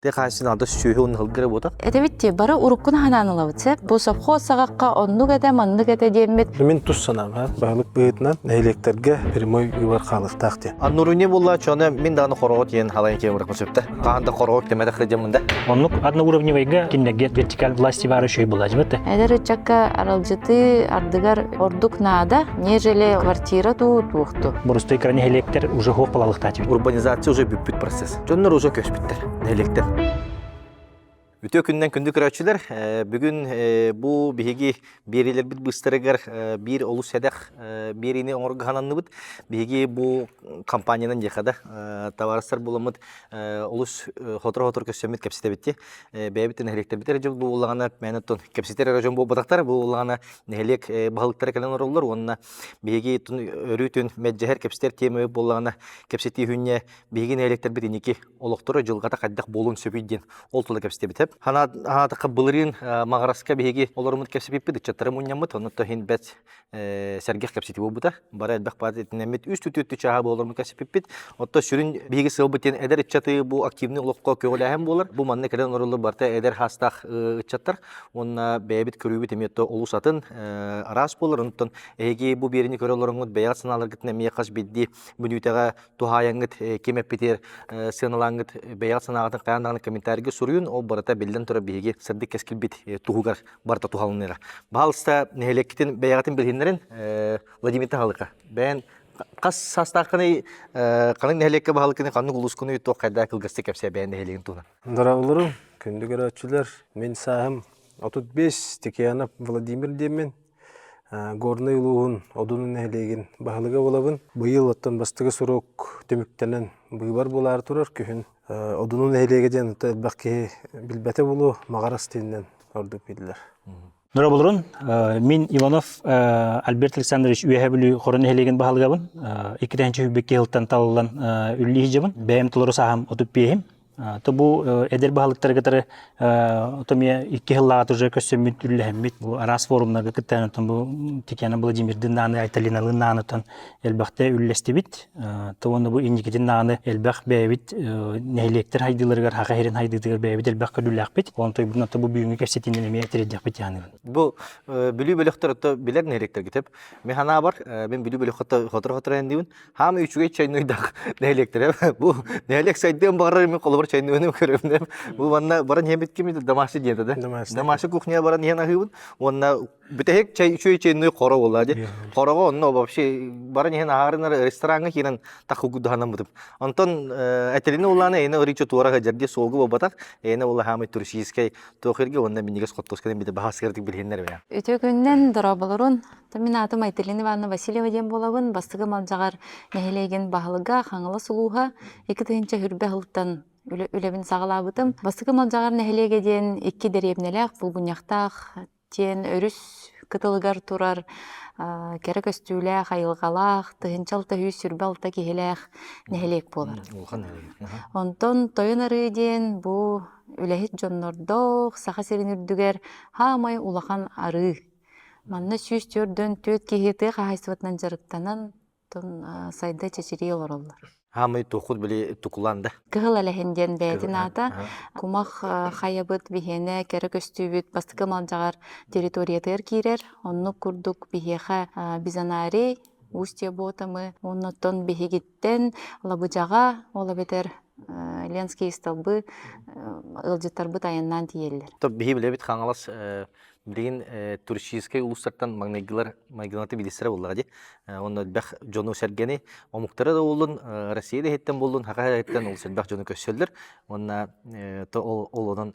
Те хаһайсын алда сүөһү уонна сылгы эрэ буотах. Этэбит дии, бары уруккуну ханаан ылабыт сөп. Бу совхоз саҕахха оннук этэ, маннык этэ диэммит. Мин тус санаам, баһылык быһыытынан нэһилиэктэргэ прямой выбор хаалыахтаах диэн. Аннуруне буолла чоны мин даҕаны хороҕо тиийэн халайын киэн бырахпын сөптө. Хаһан да хороҕо үктэмэтэх дьаммын да. Оннук одноуровневайга кинилэргэ вертикаль власти баара үчүгэй буолаачыбыт. Эдэр ыччакка аралдьытыы ардыгар ордук наада, нежели квартира туу туохту. Борустой кыра нэһилиэктэр уже хуох балалыктаачыбыт. Урбанизация уже бүппүт процесс. Дьоннор уже көспүттэр, нэһилиэктэр. Үтүө күннэн күндү көрөөччүлэр, бүгүн бу биһиги биэриилэрбит быыстарыгар биир олус сэдэх биэриини оҥорго сананныбыт. Биһиги бу компаниянан диэхэ да табаарыстар буламмыт олус хотору-хотору көрсөммүт кэпсэтэбит. Бэйэбит нэһилиэктэрбит эрэ дьон буоллаҕына, мээнэ оттон кэпсэтэр эрэ дьон буолбатахтар, бу буоллаҕына нэһилиэк баһылыктара кэлэн олороллор уонна биһиги өрүүтүн мэлдьэһэр кэпсэтэр тиэмэбит буоллаҕына кэпсэтии хүнньэ биһиги нэһилиэктэрбит инники олохторо дьылҕата хайдах буолуон сөбүй диэн ол тула кэпсэтэбит. Ханаатахха былырыын Маҕараска биһиги олоруммут кэпсэпиппит, ыччаттары мунньаммыт, онно иһин бэт сэргэх кэпсэтии буолбута. Бары элбэх баат итиннэммит үс түтүөттү чааһа буолармыт кэпсэпиппит. Отто сүрүн биһиги сыалбыт диэн эдэр ыччаты бу активный олоххо көҕүлээһин буолар. Бу манна кэлэн олороллор барыта эдэр хаастаах ыччаттар. Уонна бэйэбит көрүүбүт эмиэ олус атын араас буолар. Онтон эһиги бу биэриини көрө олороҥҥут бэйэҕит санааларгытын эмиэ хас биирдии мүнүүтэҕэ туһаайаҥҥыт ким эппитигэр сыаналааҥҥыт бэйэҕит санааҕытын хайаан даҕаны комментарийга суруйун, ол барыта биллэн турар биһиги сырдык кэскилбит туһугар барыта туһаланыра. Баһаалыста нэһилиэккитин бэйэҕитин билиһиннэрин Владимир Таһалыка. Бэйэн хас саастааххыный ханнык нэһилиэккэ баһылыккыный ханнык улуускунуй туох хайдаа кылгастык кэпсээ бэйэн нэһилиэгин туһунан. Дорооболорум, күндү көрөөччүлэр, мин сааһым 35 Текеянов Владимир диэммин. Горнай улууһун Одунун нэһилиэгин баһылыга буолабын. Быйыл оттон бастакы сурук түмүктэнэн быыбар буолаары турар күһүн. Одунун нэһилиэгэ диэн элбэх киһи билбэтэ буолуо, Маҕарас диэнинэн ордук биллэр. Дорооболорун, мин Иванов Альберт Александрович Үөһээ Бүлүү Хоро нэһилиэгин баһылыгабын. Икки тыһыынча сылтан талыллан үлэлии сылдьабын. Бэйэм толору сааһым 35-им. То бу эдэр баһылыктары кытары отомия икки сыллааҕыта уже көрсөммүт, үллэһэммит бу араас форумнарга кыттан отон бу Татьяна Владимирдын нааны, Айталиналыын нааны отон элбэхтэ үллэстибит. То уонна бу инникитин нааны элбэх бэйэбит нэһилиэктэр хайдыыларыгар, хаха иһирин хайдыытыгар бэйэбит элбэх көрүүлээхпит. Онтойбутун ото бу бүгүҥҥү кэпсэтиинэн эмиэ тириэрдиэхпит яаныбын. Бу Бүлүү бөлөхтөр ото билэр нэһилиэктэргит эп. Мин санаабар, мин Бүлүү бөлөххө хотору-хотору эндибин. Хаамай үчүгэй чайнойдаах нэһилиэктэрэ. Бу нэһилиэк сайдыан баҕарар мен холобур чайнойну көрөбүн. Бу манна баран иһэбит ким домашний диета да. Домашний кухня баран иһэн аһыыбын. Уонна бүтэһик чай үчүгэй чайной хоро буолла ди. Хороҕо онно вообще баран иһэн аһаарынар рестораҥҥа киирэн таххугудаһанан бутум. Онтон этилини улаана эйне оричо туора хажарди суолгу буолбатах. Эйне ула хаамай туристическай туох ирге уонна минньигэс хоттуосканы бите баһаскырдык билиһиннэр бэйэ. Үтүө күннэн дорооболорун. Мин аатым Айталина Ивановна Васильева диэн буолабын. Бастакы Малдьаҕар нэһилиэгин баһылыга Хаҥалас улууһа 2000 хүрбэ сылтан үлэбин саҕалаабытым. Бастакы Малдьаҕар нэһилиэгэ диэн икки дэриэбинэлээх, булгунньахтаах диэн өрүс кытылыгар турар кэрэ көстүүлээх, айылҕалаах, 1626 киһилээх нэһилиэк буолар. Онтон Тойон Арыы диэн бу үлэһит дьоннордоох Саха сирин үрдүгэр хаамай улахан арыы. Манна 144 киһи тыа хаһаайыстыбатынан дьарыктанан, сайда чэчирии олороллор. Хаамай туоххут били тукулаан да? Кыһыл Элэһин диэн бэйэтин аата. Кумах хайабыт биһиэнэ кэрэ көстүүбүт бастакы Малдьаҕар территориятыгар киирэр. Оннук курдук биһиэхэ Бизонарий, Устье Ботамы, оннуттан биһигиттэн Лабыдьаҕа, ол эбэтэр Ленские столбы ыалдьыттарбыт айаннаан тиийэллэр. Биһи билэбит Хаҥалас билигин туристическай улуустартан маҥнайгылар майгыланаты билистэрэ буоллаҕа дии. Уонна элбэх дьону-сэргэни омуктары да буоллун, Россия да иһиттэн буоллун, Саха иһиттэн олус элбэх дьону көрсөллөр. Уонна ол онон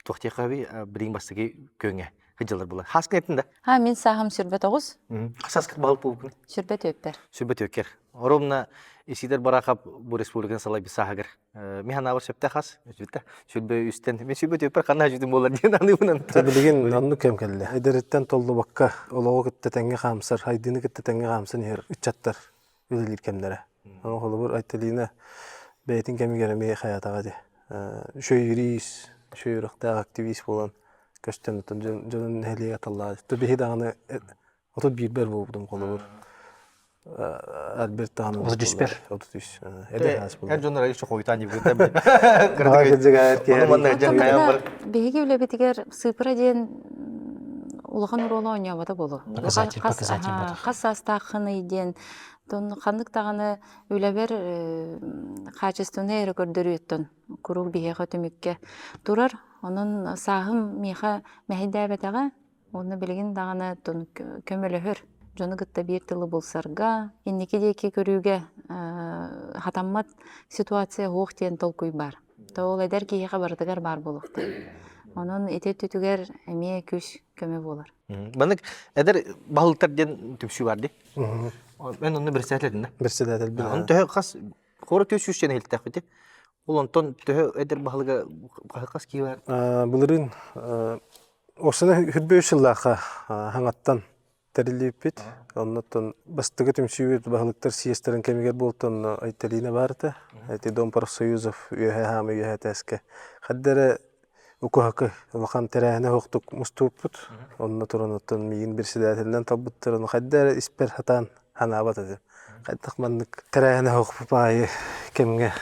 туох диэххэ билигин бастакы күөҥҥэ сылдьаллар буолар. Хааскын эттин да? А, мин сааһым 29. Хасаскыт баһылык буолбуккун? Сүрбэ түөппэр. Сүрбэ түөккэр. Ровно Исидор Барахов бу республиканы салайбыт сааһыгар Мин санаабар сөптөөх ас, сүрбэ сүрбэ үстэн, мин сүрбэ түөппэр ханна дьүтүм буолар диэн аныыбын. Билигин оннук кэм кэллэ. Эдэриттэн толлубакка, олоҕу кытта тэҥҥэ хаамсар, айдыыны кытта тэҥҥэ хаамсан иһэр ыччаттар үлэлиир кэмнэрэ. Ону холобур Айталина бэйэтин кэмигэр эмиэ хайаатаҕа дии. Үчүгэй юрист, үчүгэй үөрэхтээх активист буолан көстөн оттон дьонун нэһилиэгэ таллаҕа. Биһи даҕаны 31-бэр буолбутум холобур. Альберт таһынан 33-пер. 33. Эдэр хаас Эр дьоннор еще хойутаан дибиттэр. Биһиги үлэбитигэр сыыпыра диэн улахан оруолу оонньообото буолуо. Показатель, показатель Хас саастааххыный диэн ханнык даҕаны үлэбэр хаачыстыбаны эрэ көрдөрүүттэн куруук биһиэхэ түмүккэ турар. Онон сааһым миэхэ мэһэйдээбэтэҕэ Уонна билигин даҕаны көмөлөһөр дьону кытта биир тылы булсарга, инники диэки көрүүгэ хатаммат ситуация суох диэн толкуй баар. То ол эдэр киһиэхэ барытыгар баар буолуохтаах. Онон ити өттүтүгэр эмиэ күүс көмө буолар. Маннык эдэр баһылыктар диэн түмсүү бар дии. Мен онно председатель этим да. Председатель Оны төһө хас хора төһө сүүсчэн иһилтэхпити. Ол онтон төһө эдэр баһылыга хас киһи бар? Былырыын Осына хүрбэ үс сыллаахха хаҥаттан тэриллибиппит. Оннуттан бастакы түмсүүбүт баһылыктар съезтэрин кэмигэр буолтон Айталина баарта. Эти Дом профсоюзов үөһэ хаамы үөһэ этээскэ. Хадда эрэ укуһакы улахан тэрээһинэ суохтук мустубуппут. Онно туран оттон миигин председателинэн талбыттар. Ону хайда эрэ испэр сатаан ханаабат этим. Хайдах маннык тэрээһинэ суох аайы кэмҥэ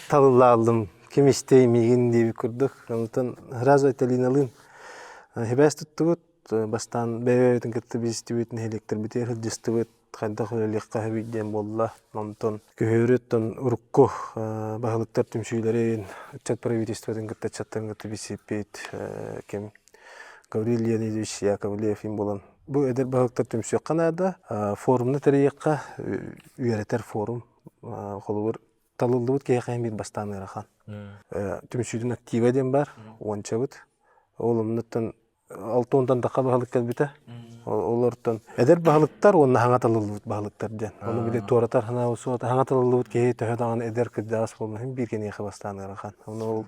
талыллааллым ким истиэй миигин диэбит курдук. Онтон сразу Айталиналыын сибээс туттубут. Бастаан бэйэ-бэйэбитин кытта билистибит, нэһилиэктэрбитигэр сылдьыстыбыт, хайдах үлэлиэххэ сөбүй диэн буолла. Онтон күһүөрүттэн урукку баһылыктар түмсүүлэрин, ыччат правительствотын кытта ыччаттарын кытта билсиппит ким Гаврил Леонидович Яковлев им буолан бу эдэр баһылыктар түмсүөххэ наада. Форумна тэрийиэххэ, үөрэтэр форум. Холобур, талыллыбыт киһиэхэ биир бастаан ыарахан. Түмсүүтүн актива диэн бар, уончабыт. Ол оннуттан алта уонтан тахха баһылык кэлбитэ. Олортон эдэр баһылыктар уонна хаҥа талыллыбыт баһылыктар диэн. Ону били туоратар санаа суота хаҥа талыллыбыт киһи төһө даҕаны эдэр кырдьаҕас буоллун биир киниэхэ бастаан ыарахан. Ону ол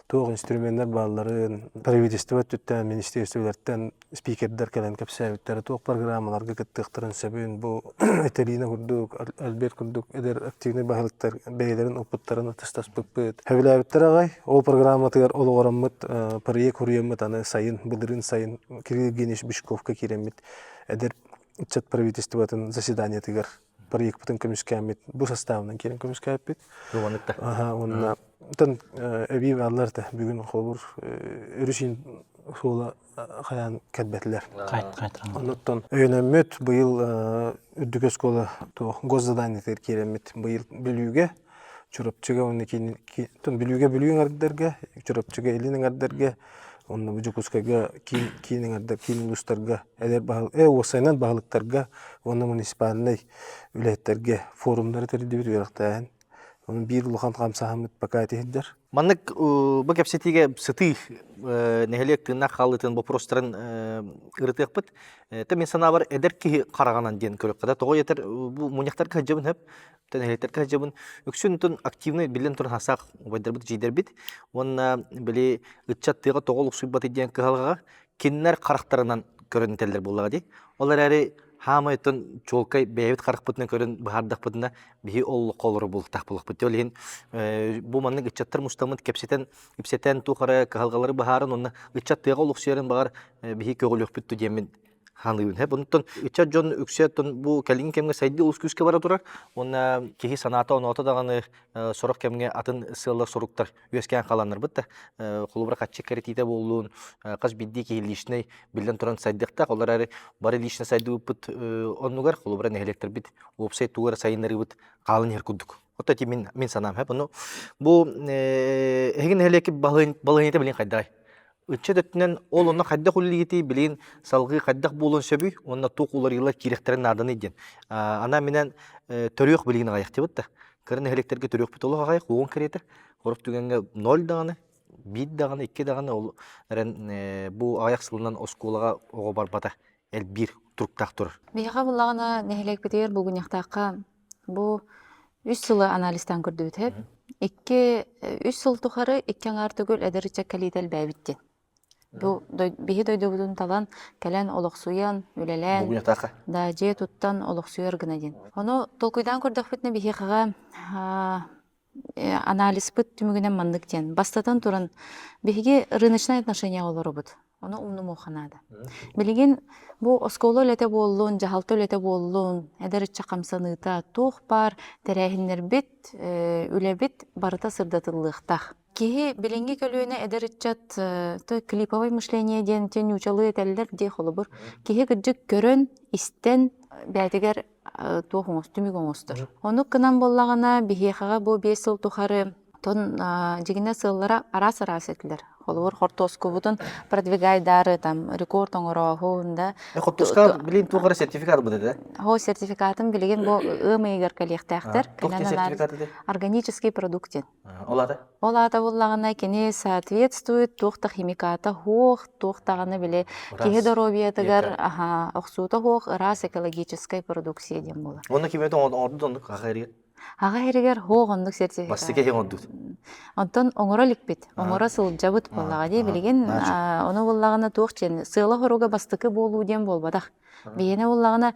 туох инструменнар баалларын правительство өттүттэн, министерстволартан спикердэр кэлэн кэпсээбиттэрэ туох программаларга кыттыахтарын сөбүн бу Этелина курдук, Альберт курдук эдэр активный баһылыктар бэйэлэрин опыттарын атастаспыппыт. Сөбүлээбиттэр аҕай. Ол программатыгар олоҕороммут проект хуруйаммыт аны сайын, былырыын сайын Кирилл Евгеньевич Бычковка киирэммит эдэр ыччат правительствотын заседаниетыгар проекпытын көмүскээммит бу составынан киирэн көмүскээппит. Аха, уонна тан эбии бааллар да бүгүн холобур өрүс суола хайаан кэлбэтилэр. Оннуттан өйөнөммүт быйыл үрдүк оскуола туох госзаданиетыгар киирэммит быйыл Бүлүүгэ Чурапчыга уонна Бүлүүгэ Бүлүү ыҥырдарга, Чурапчыга Илин ыҥырдарга, онно бу Дьокуускайга киин киин ыҥырдар киин улуустарга эдэр баһыл э уопсайынан баһылыктарга уонна муниципальнай үлэһиттэргэ форумнары тэрийдибит үөрэхтээһин. Онон биир улахан хамсааһыммыт пока этиһирдэр. Маннык бу кэпсэтиигэ сытыы нэһилиэк тыыннаах хаалыытын боппуруостарын ырытыахпыт. Тэ мин санаабар эдэр киһи хараҕынан диэн көрүөххэ да тоҕо этэр бу мунньахтарга сылдьабын хөп нэһилиэктэргэ сылдьабын үксүн тун активный биллэн туран хасаах убайдарбыт эдьиийдэрбит уонна били ыччат тыаҕа тоҕо олохсуйбатый диэн кыһалҕаҕа кинилэр харахтарынан көрөн этэллэр буоллаҕа дии. Ол эрээри хаамай оттон чуолкай бэйэбит харахпытынан көрөн быһаардахпытына биһи олоххо олорор буолуохтаах буолуохпут. Ол иһин бу маннык ыччаттар мустаммыт кэпсэтэн ипсэтэн туох эрэ кыһалҕалары быһааран уонна ыччат тыаҕа олохсуйарын баҕар биһи көҕүлүөхпүт дуу диэммин ханыыбын. Хэп онтон ыччат дьон үксэ бу кэлиҥҥи кэмҥэ сайдыы олус күүскэ бара турар уонна киһи санаата оноото даҕаны сорох кэмҥэ атын сыаллар-соруктар үөскээн хааланнарбыт да холобура хаччы кэрэтиитэ буоллун хас биирдии киһи личнэй биллэн туран сайдыахтаах ол эрээри бары личный сайдыбыппыт оннугар холобура нэһилиэктэрбит уопсай тугу эрэ сайыннарыыбыт хаалан иһэр курдук Ото ити мин мин санаам хэп ону бу эһиги нэһилиэккит балаһыанньата билин хайдаҕай ыччат өттүнэн ол онно хайдах үлэлиигитий билигин салгыы хайдах буолуон сөбүй уонна туох уларыйыылар киириэхтэрин нааданый диэн ана минэн төрүөх билигин аҕыйахтыбыт да кыра нэһилиэктэргэ төрүөхпүт олох аҕыйах уон кэриэтэ Сорох түгэҥҥэ ноль даҕаны, биир даҕаны, икки даҕаны ол эрэн бу аҕыйах сылынан оскуолаҕа оҕо барбата элбиир туруктаах турар. Биһиэхэ буллаҕына нэһилиэкпитигэр булгунньахтаахха бу үс сылы анализтаан көрдүбүт һэп. Икки үс сыл тухары икки аҥаар төгүл эдэр ыччат кэлиитэ элбээбит диэн. Бу биһи дойдубутун талан кэлэн олохсуйан, үлэлээн, да дьиэ туттан олохсуйар гына диэн. Ону толкуйдаан көрдөхпүтүнэ биһиэхэҕэ Анализпыт түмүгүнэн маннык диэн. Бастатан туран, биһиги рыночнай отношенияҕа олоробут. Ону умнумуохха наада. Билигин бу оскуола үлэтэ буоллун, дьаһалта үлэтэ буоллун, эдэр ыччат хамсаныыта туох баар тэрээһиннэрбит, үлэбит барыта сырдатыллыахтаах. Киһи билиҥҥи көлүөнэ эдэр ыччат клиповое мышление диэн нуучалыы этэллэр дии холобур. Киһи кырдьык көрөн, истэн бэйэтигэр туох оҥос түмүк оҥостор. Оннук гынан буоллаҕына биһиэхэҕэ бу 5 сыл тухары тон дьигинэ сыаллара араас-араас этилэр. Холобур, хортуоскубутун продвигайдаары там рекорд оҥорооһун да. Хортуоска билигин туох эрэ сертификат быда да? Хо сертификатын билигин бу ыам ыйыгар кэлиэхтээхтэр. Туох сертификат этэй? Органический продукт диэн. Ол аата? Ол аата буллаҕына кини соответствует туох да химиката суох, туох даҕаны били киһи доруобуйатыгар аха охсуута суох ыраас экологическай продукция диэн буолар. Онно ким это оҥордут оннук аҕа эригэр? Аҕа эригэр суох оннук сертификат. Бастакы киһи оҥордут. Онтон оҥоро иликпит, оҥоро сылдьабыт буоллаҕа дии билигин ону буллаҕына туох диэн сыала-соруга бастакы буолуу диэн буолбатах. Биһиэнэ буоллаҕына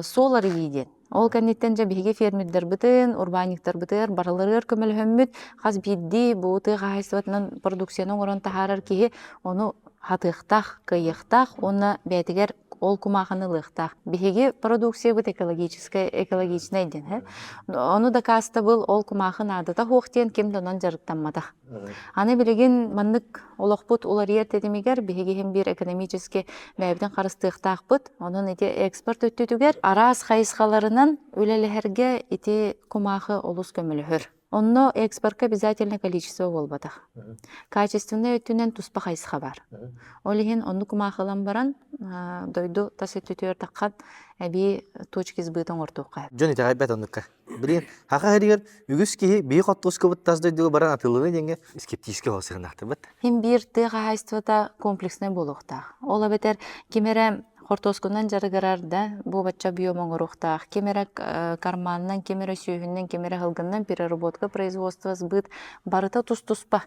суол арыйыы диэн. Ол кэнниттэн дьэ биһиги фермердарбытын, урбаанньыктарбытыгар барыларыгар көмөлөһөммүт хас биирдии бу тыа хаһаайыстыбатынан продукцияны оҥорон таһаарар киһи ону хатыахтаах, кыайыахтаах уонна бэйэтигэр ол кумаахыны ылыахтаах. Биһиги продукциябыт экологическай, экологичнай диэн. Ону дакаастабыл ол кумаахы наадата суох диэн ким да онон дьарыктамматах. Аны билигин маннык олохпут уларыйар тэтимигэр биһиги иһин биир экономически бэйэбитин харыстыахтаахпыт. Онон ити экспорт өттүтүгэр араас хайысхаларынан үлэлэһэргэ ити кумаахы олус көмөлөһөр. Онно экспортка обязательно количество буолбатах. Качественнай өттүнэн туспа хайысха бар. Ол иһин оннук кумаахылан баран дойду тас өттүтүгэр таххан эбии точки сбыта оҥортуохха. Дьон итэҕэйбэт оннукка. Билигин Саха сиригэр үгүс киһи биһи хоттуускабыт тас дойдуга баран атыылана диэҥҥэ скептически сыһыаннаахтарбыт. Хим биир тыа хаһаайыстыбата комплекснай буолуохтаах. Ол эбэтэр ким эрэ хортуоскунан дьарыгырар да, бу бачча объем оҥоруохтаах. Ким эрэ карманынан, ким эрэ сүөһүнэн, ким эрэ сылгыннан переработка производство сбыт барыта тус-туспа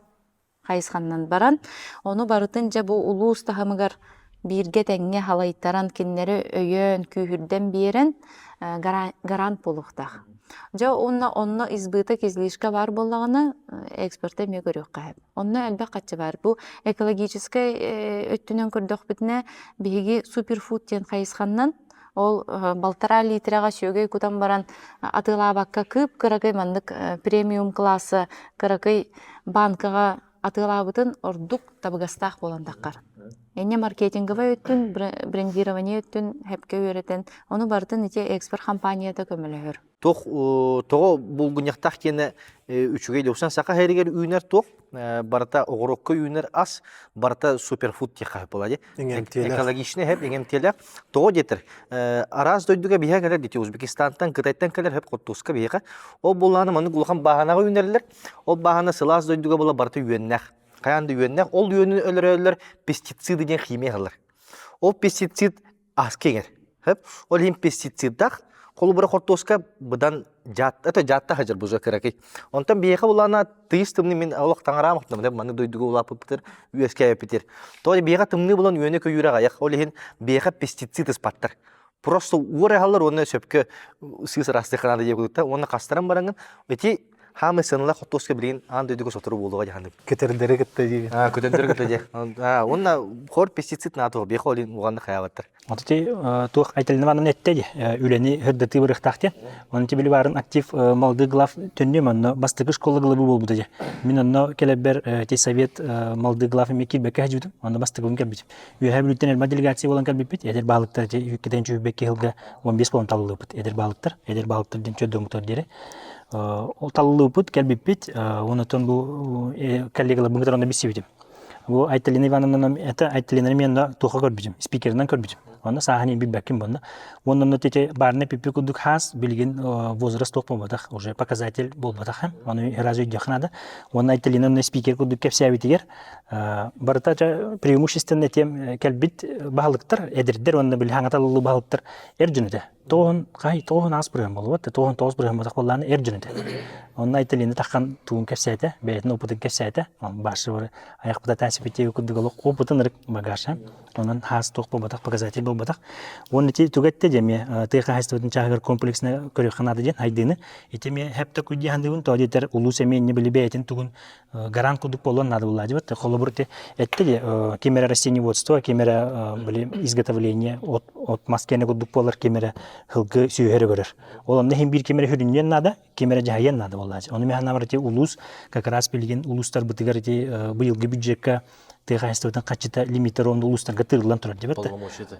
хайысханнан баран, ону барытын дьэ бу улуус таһымыгар бииргэ тэҥҥэ халайтаран кинилэри өйөөн, күүһүрдэн биэрэн гарант буолуохтаах. Дьэ уонна онно избыток излишка баар буоллаҕына экспорта эмиэ көрүөххэ сөп. Онно элбэх хаччы баар. Бу экологическай өттүнэн көрдөхпүтүнэ биһиги суперфуд диэн хайысханнан ол балтараа литрэҕэ сүөгэй кутан баран атыылаабакка кып-кыракый маннык премиум класса кыракый банкаҕа атыылаабытын ордук табыгастаах буолан таххар. Инньэ маркетинговай өттүн, брендирование өттүн хэпкэ үөрэтэн, ону барытын ити экспорт компанията көмөлөһөр. Туох тоҕо булгунньахтаах диэнэ үчүгэй да саха сиригэр үүнэр туох барыта оҕурокко үүнэр ас барыта суперфуд диэххэ буолла дии экологичный хэп иҥэмтиэлээх тоҕо диэтэр араас дойдуга биһиэхэ кэлэр дити Узбекистантан Кытайтан кэлэр хэп хоттууска биһиэхэ ол буоллаҕына маннык улахан бааһынаҕа үүнэллэр ол бааһына сылаас дойдуга буола барыта үөннээх хайаан да үөннээх ол үөнүн өлөрөллөр пестициды диэн химия ыһаллар ол пестицид аска иҥэр. Хөп. Ол иһин пестицидах холобура хортуоска быдан дьаат это дьаатта сылдьар буза кыракый. Онтон биһиэхэ булаана тыйыс тымныы мин олох таҥараам махтанабын маннык дойдуга улааппыппытыр үөскээбиппитир. Тоҕо биһиэхэ тымныы булан үөнэ көйүүрэ аҕыйах. Ол иһин биһиэхэ пестицид ыспаттар. Просто уор аһаллар уонна сөпкө сыыс ыраастыахха наада диye курдуктар. Уонна хастаран бараҥын ити Хаамай сыаналаах хортуоска билигин аан дойдуга сотору буолуоҕа дьаһанып. Көтөрдөрү кытта диибин. Аа, көтөрдөрү кытта дии. Аа, уонна хор пестицид наатуох биэхэ олин уганны хаябаттар. Аты туох Айталина Ивановна этте ди үлэни хырдатыы барыахтаах диэн. Оны ти били баарын актив молодых глав төннүм онно бастакы школа главы буолбута дии. Мин онно кэлэрбэр ти совет молодых глав эмиэ киирбэккэ сылдьыбытым. Онно бастакыбын кэлбитим. Үөһээ Бүлүүттэн элбэх делегация буолан кэлбиппит. Эдэр баһылыктар иккитэн чүүрбэкки сылга 15 буолан талыллыбыт. Эдэр баһылыктар, эдэр баһылыктар диэн чөддөөммүтэр диэри. Ол талыллыбыппыт, кэлбиппит. Онтон бу коллегаларбын кытары онно билсибитим. Бу Айталина Ивановнаны это Айталина мен туха көрбүтүм, спикеринэн көрбүтүм. Онно сааһын билбэккин буонна. Уонна онно тете баарына пиппи курдук хаас билигин возраст туох буолбатах, уже показатель буолбатах. Ону разве өйдүөххэ наада. Уонна Айталина онно спикер курдук кэпсээбитигэр барыта преимущественно тем кэлбит баһылыктар, эдэрдэр уонна били хаҥаталлы баһылыктар эр дьон этэ. Тоҕун хай тоҕун аас бырыһан буолбат, тоҕун тоҕус бырыһан буолбатах буоллааны эр дьон этэ. Онно Айталина таххан тугун кэпсээтэ, бэйэтин опытын кэпсээтэ. Башы бары аяқпыта тәсипитиги курдук олох опытын ырык багаша. Онон хаас туох буолбатах, показатель буолбатах. буолбатах. Уонна ити туга этте дьэ эмиэ тыа хаһаайыстыбатын чааһыгар комплексно көрүөххэ наада диэн хайдыыны. Ити эмиэ хэп да күйдии хандыыбын тоҕо диэтэр улуус эмиэ инньэ били бэйэтин тугун гарант курдук буолуон наада буоллаа дьибат. Холобур ити этте дии ким эрэ растениеводство, ким эрэ били изготовление от от мас киэнэ курдук буолар, ким эрэ сылгы сүөһү эрэ көрөр. Ол онно иһин биир ким эрэ сүрүннүөн наада, ким эрэ дьаһайыан наада буоллааччы. Ону мин санаабар ити улуус как раз билигин улуустарбытыгар ити быйылгы бюджекка тыа хаһаайыстыбатын хаччыта лимиттэр онно улуустарга тыырыллан турар диэбит.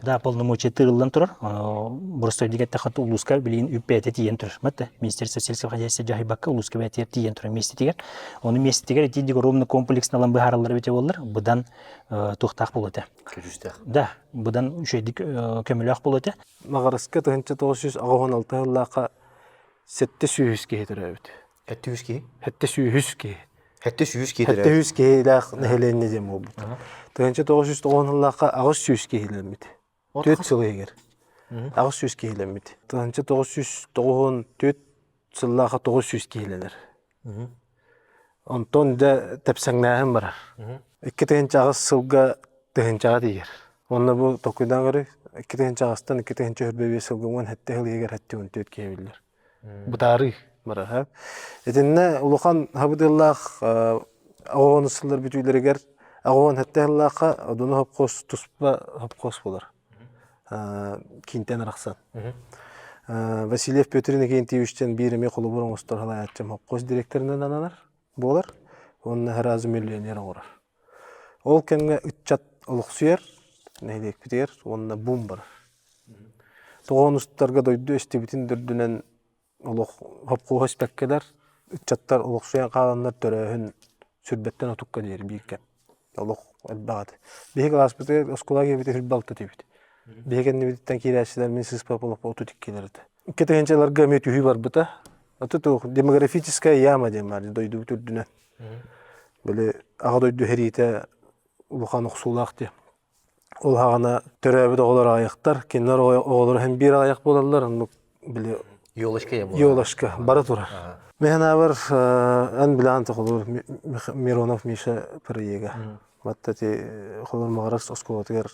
Да, полномочия тыырыллан турар. Боростуойдук эттэххэ улууска билигин үп бэйэтэ тиийэн турар. Мат Министерство сельского хозяйства дьаһайбакка улууска бэйэтигэр тиийэн турар миэстэтигэр. Ону миэстэтигэр ити ровно комплексно ылан быһаараллар эбитэ буоллар, быдан туохтаах буолуо этэ. Көдьүүстээх. Да, быдан үчүгэйдик көмөлөөх буолуо этэ. Маҕараска 1986 сыллаахха 700 киһи төрөөбүт. 700 киһи? 700 киһи. 700 киһи төрөөбүт. 700 киһилээх нэһилиэнньэ диэн буолбут. 1990 сыллаахха 800 киһилэммит. 4 сыл иһигэр. 800 киһилэммит. 1994 сыллаахха 900 киһилэнэр. Онтон дьэ тэпсэҥнээһин барар. 2008 сылга тыһыынчаҕа тиийэр. Уонна бу толкуйдаан көрүй, 2008-тан 2025 сылга 17 сыл иһигэр 74 киһи биллэр. Бытаарыы барар. Итиннэ улахан хабыдыаллаах оҕону сыллар бүтүүлэригэр 87 сыллаахха Одуну хопхуос туспа хопхуос буолар. Киинтэн арахсан. Васильев Петр Иннокентьевичтэн биир эмиэ холобур оҥостор салайааччым хопхуос директорынан ананар буолар уонна сразу миллионер оҥорор. Ол кэмҥэ ыччат олохсуйар, нэһилиэкпитигэр уонна бум барар. Тоҕо устарга дойду эстибитин да үрдүнэн олох хопхуоһу испэккэлэр, ыччаттар олохсуйан хааланнар төрөөһүн сүрбэттэн отукка диэри биир кэм. Олох элбэх этэ. Биһиги кылааспытыгар оскуола киирбитэ сүрбэ алта этибит. Биһиги кэннибититтэн киирээччилэр мин сыыспап олохпо 32-лэр этэ. 2 тыһыынчаларга эмиэ түһүү барбыта. Аты туох демографическая яма диэн баар дойдубут үрдүнэн. Били аҕа дойду сэриитэ улахан охсуулаах диye. Ол хаҕана төрөөбүт оҕолор аҕыйахтар, кинилэр оҕолоро һин биир аҕыйах буолаллар, оннук били Елочка я буолар. Елочка бара турар. Мин санаабар эн билэҕин холобур Миронов Миша проега. Батта ти холобур Маҕарас оскуолатыгар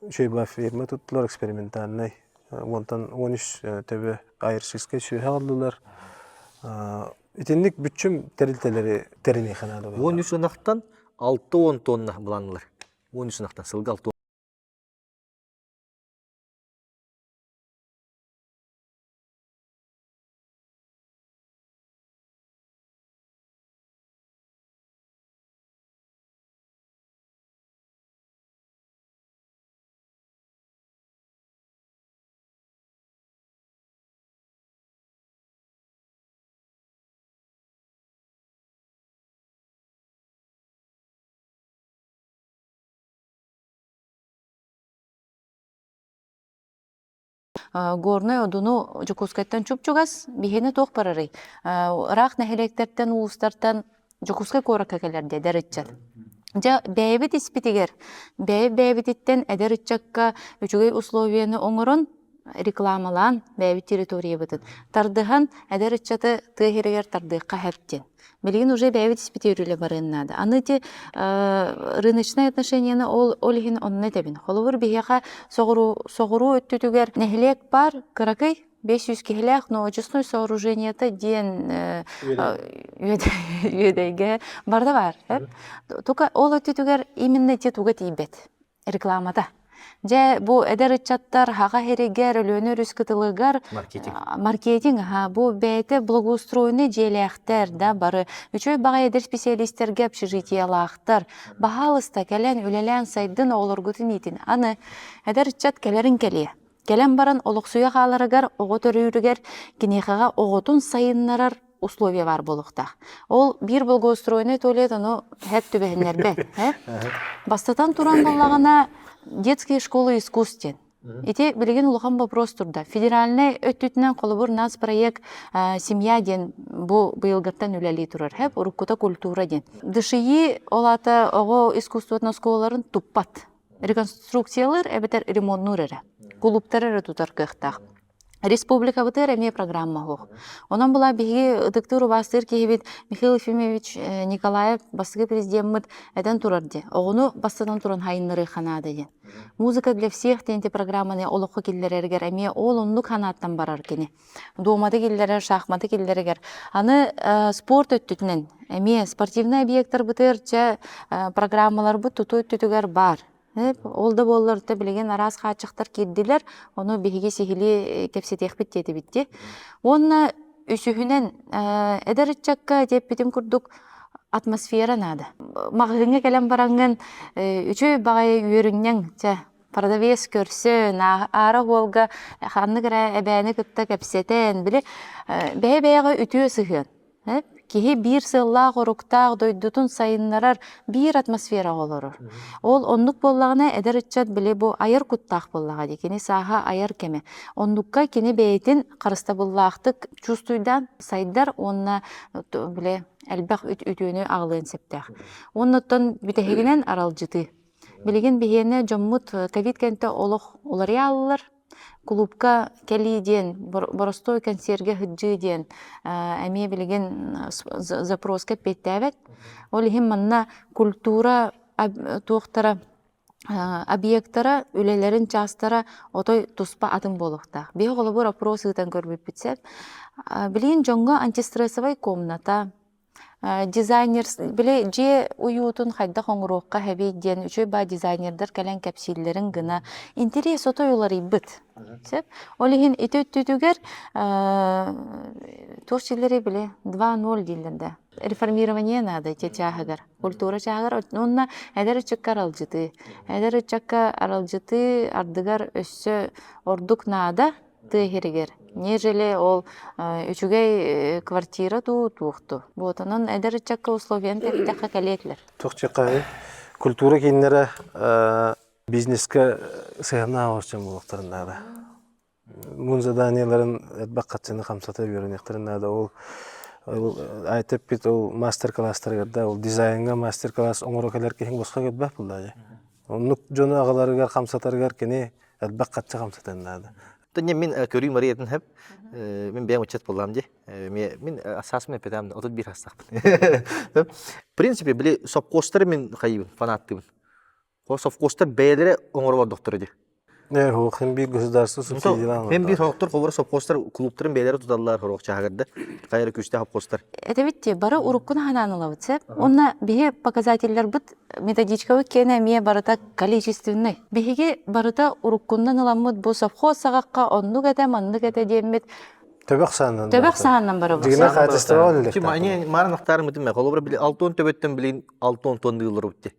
үчүгэй фирма туттулар экспериментальнай. Уонтан 13 төбө айршистскай сүөһэ аҕаллылар. Итинник бүччүм тэрилтэлэри тэриниэхэ наада. 13 ынахтан 60 тонна былааннылар. 13 ынахтан сылга 60 Горнай Одуну Дьокуускайтан чуп-чугас биһиэнэ туох барарый? Ыраах нэһилиэктэртэн, улуустартан Дьокуускай куоракка кэлэр дии эдэр ыччат. Дьэ, бэйэбит испитигэр, бэйэ-бэйэбититтэн эдэр ыччакка үчүгэй условияны оҥорон, рекламалаан бэйэбит территориябытын тардыһан эдэр ыччаты тыа иһигэр тардыахха сөп диэн. Билигин уже бэйэбит испитигэр үлэ барыан наада. Аны ити рыночнай отношенияны ол, ол иһин онно этэбин. Холобур, биһиэхэ соҕуруу, соҕуруу өттүтүгэр нэһилиэк баар, кыракый, 500 киһилээх, но очистной сооружениета диэн үөдэйгэ барда баар. Только ол өттүтүгэр именно ити туга тиийбэт. Рекламата. Дьэ, бу эдэр ыччаттар Хаха сиригэр, Өлүөнэ өрүс кытылыгар Маркетинг. маркетинг, аха, бу бэйэтэ благоустроенный дьиэлээхтэр да бары үчүгэй баҕайы эдэр специалистэргэ общежитиелаахтар. Баһаалыста кэлэн үлэлээн сайдын оҕолоргутун иитин. Аны эдэр ыччат кэлэрин кэлиэ. Кэлэн баран олохсуйа хааларыгар оҕо төрүүрүгэр киниэхэҕэ оҕотун сайыннарар условия баар буолуохтаах. Ол биир благоустроенный туалет ону хэп түбэһиннэрбэт. Бастатан туран буоллаҕына детские школы искусств диэн. Ити билигин улахан вопрос турда. Федеральнай өттүтүнэн холобур нацпроект семья диэн бу быйылгыттан үлэлии турар. Хэп уруккута культура диэн. ДШИ ол аата оҕо искусствотын оскуолаларын туппат. Реконструкциялыыр эбэтэр ремоннуур эрэ. Кулууптары эрэ тутар кыахтаах. Республикабытыгар эмиэ программа суох. Онон була биһиги ытыктыыр убаастыыр киһибит Михаил Ефимович Николаев бастакы президеммит этэн турар дии. Оҕону бастатан туран хайыннарыахха наада диэн. Музыка для всех диэн программаны олоххо киллэрэригэр эмиэ ол оннук санааттан барар кини. Дуоматы киллэрэр, шахматы киллэригэр. Аны спорт өттүтүнэн эмиэ спортивнай объектарбытыгар чэ программаларбыт тутуу өттүтүгэр баар. Ол да буоллар билигин араас хааччахтар киирдилэр, ону биһиги сиһилии кэпсэтиэхпит диэтибит дии. Уонна үсүһүнэн, эдэр ыччакка диэппитим курдук атмосфера наада. Маҕаһыыҥҥа кэлэн бараҥҥын үчүгэй баҕайы үөрүнньэҥ, чэ, продавец көрсөн, аара уолга ханнык эрэ эбээни кытта кэпсэтэн, били бэйэ-бэйэҕэ үтүө сыһыан. Киһи биир сыаллаах-оруктаах дойдутун сайыннарар биир атмосфераҕа олорор. Ол оннук буоллаҕына эдэр ыччат били бу айар куттаах буоллаҕа дии, кини сааһа айар кэмэ. Оннукка кини бэйэтин харыстабыллаахтык чувствуйдаан сайдар уонна били элбэх үтүөнү аҕалыан сөптөөх. Уонна оттон бүтэһигинэн аралдьытыы. Билигин биһиэнэ дьоммут ковид кэнтэ олох уларыйааллар. Кулуупка кэлии диэн, боростуой кэнсиэргэ сылдьыы диэн эмиэ билигин запроска эппиэттээбэт. Ол иһин манна культура туохтара объектара, үлэлэрин чаастара отой туспа атын буолуохтаах. Биһи холобур опрос ыытан көрбүппүт сөп. Билигин дьоҥҥо антистрессовай комната, Дизайнер били дьиэ уйуутун хайдах оҥоруохха эбий диэн үчүгэй баа дизайнердар кэлэн кэпсииллэрин гына интэриэс отой уларыйбыт. Сөп. Ол иһин ити өттүтүгэр туох силлэри били 2-0 дииллэр да. Реформирование надо ити чааһыгар, культура чааһыгар уонна эдэр ыччакка аралдьытыы. Эдэр ыччакка аралдьытыы ардыгар өссө ордук наада тыа иһиригэр, нежели ол үчүгэй квартира дуу, туох дуу. Вот онон эдэр ыччакка условияны тэрийдэххэ кэлиэ этилэр. Туох культура кииннэрэ бизнеске сыһыаннаах оҕорчон буолуохтарын наада. Мун заданиеларын элбэх хаччыны хамсата үөрэниэхтэрин наада. Ол айтеппит ол мастер-класстарыгар да ол дизайнга мастер-класс оҥоро кэлэр киһиҥ босхо кэлбэт буоллаа Оннук дьону аҕаларыгар хамсатарыгар кини элбэх хаччы хамсатан наада. Төннө мин көрүү Мариятын хэп мин бэйэм ыччат буоллаам дии. Мин асаасым эппэтээм 31 астаахпын. В принципе, били совхозтары мин хайыбын, фанаттыыбын. Совхозтар бэйэлэрэ оҥоро олордохторо дии. Хем биир государство субсидиялаан Хем биир хоруктар холбор совхозтар клубтарын бэйэлэрэ туталлар хорук чааһыгар хайара күүстээх совхозтар. Этэбит дии, бары уруккун ханаан ылабыт сеп. Онно биһи показательларбыт методичкабыт киэнэ эмиэ барыта количественный. Биһиги барыта уруккуннан ыламмыт бу совхоз саҕахха оннук этэ, маннык этэ диэммит Төбөх саанынан. Төбөх саанынан барабыт. Дигинэ хаачыстыба үллэхтэ. Они марын ахтарым битим. Холобура били алтон төбөттөн билин алтон тонны ылар битти.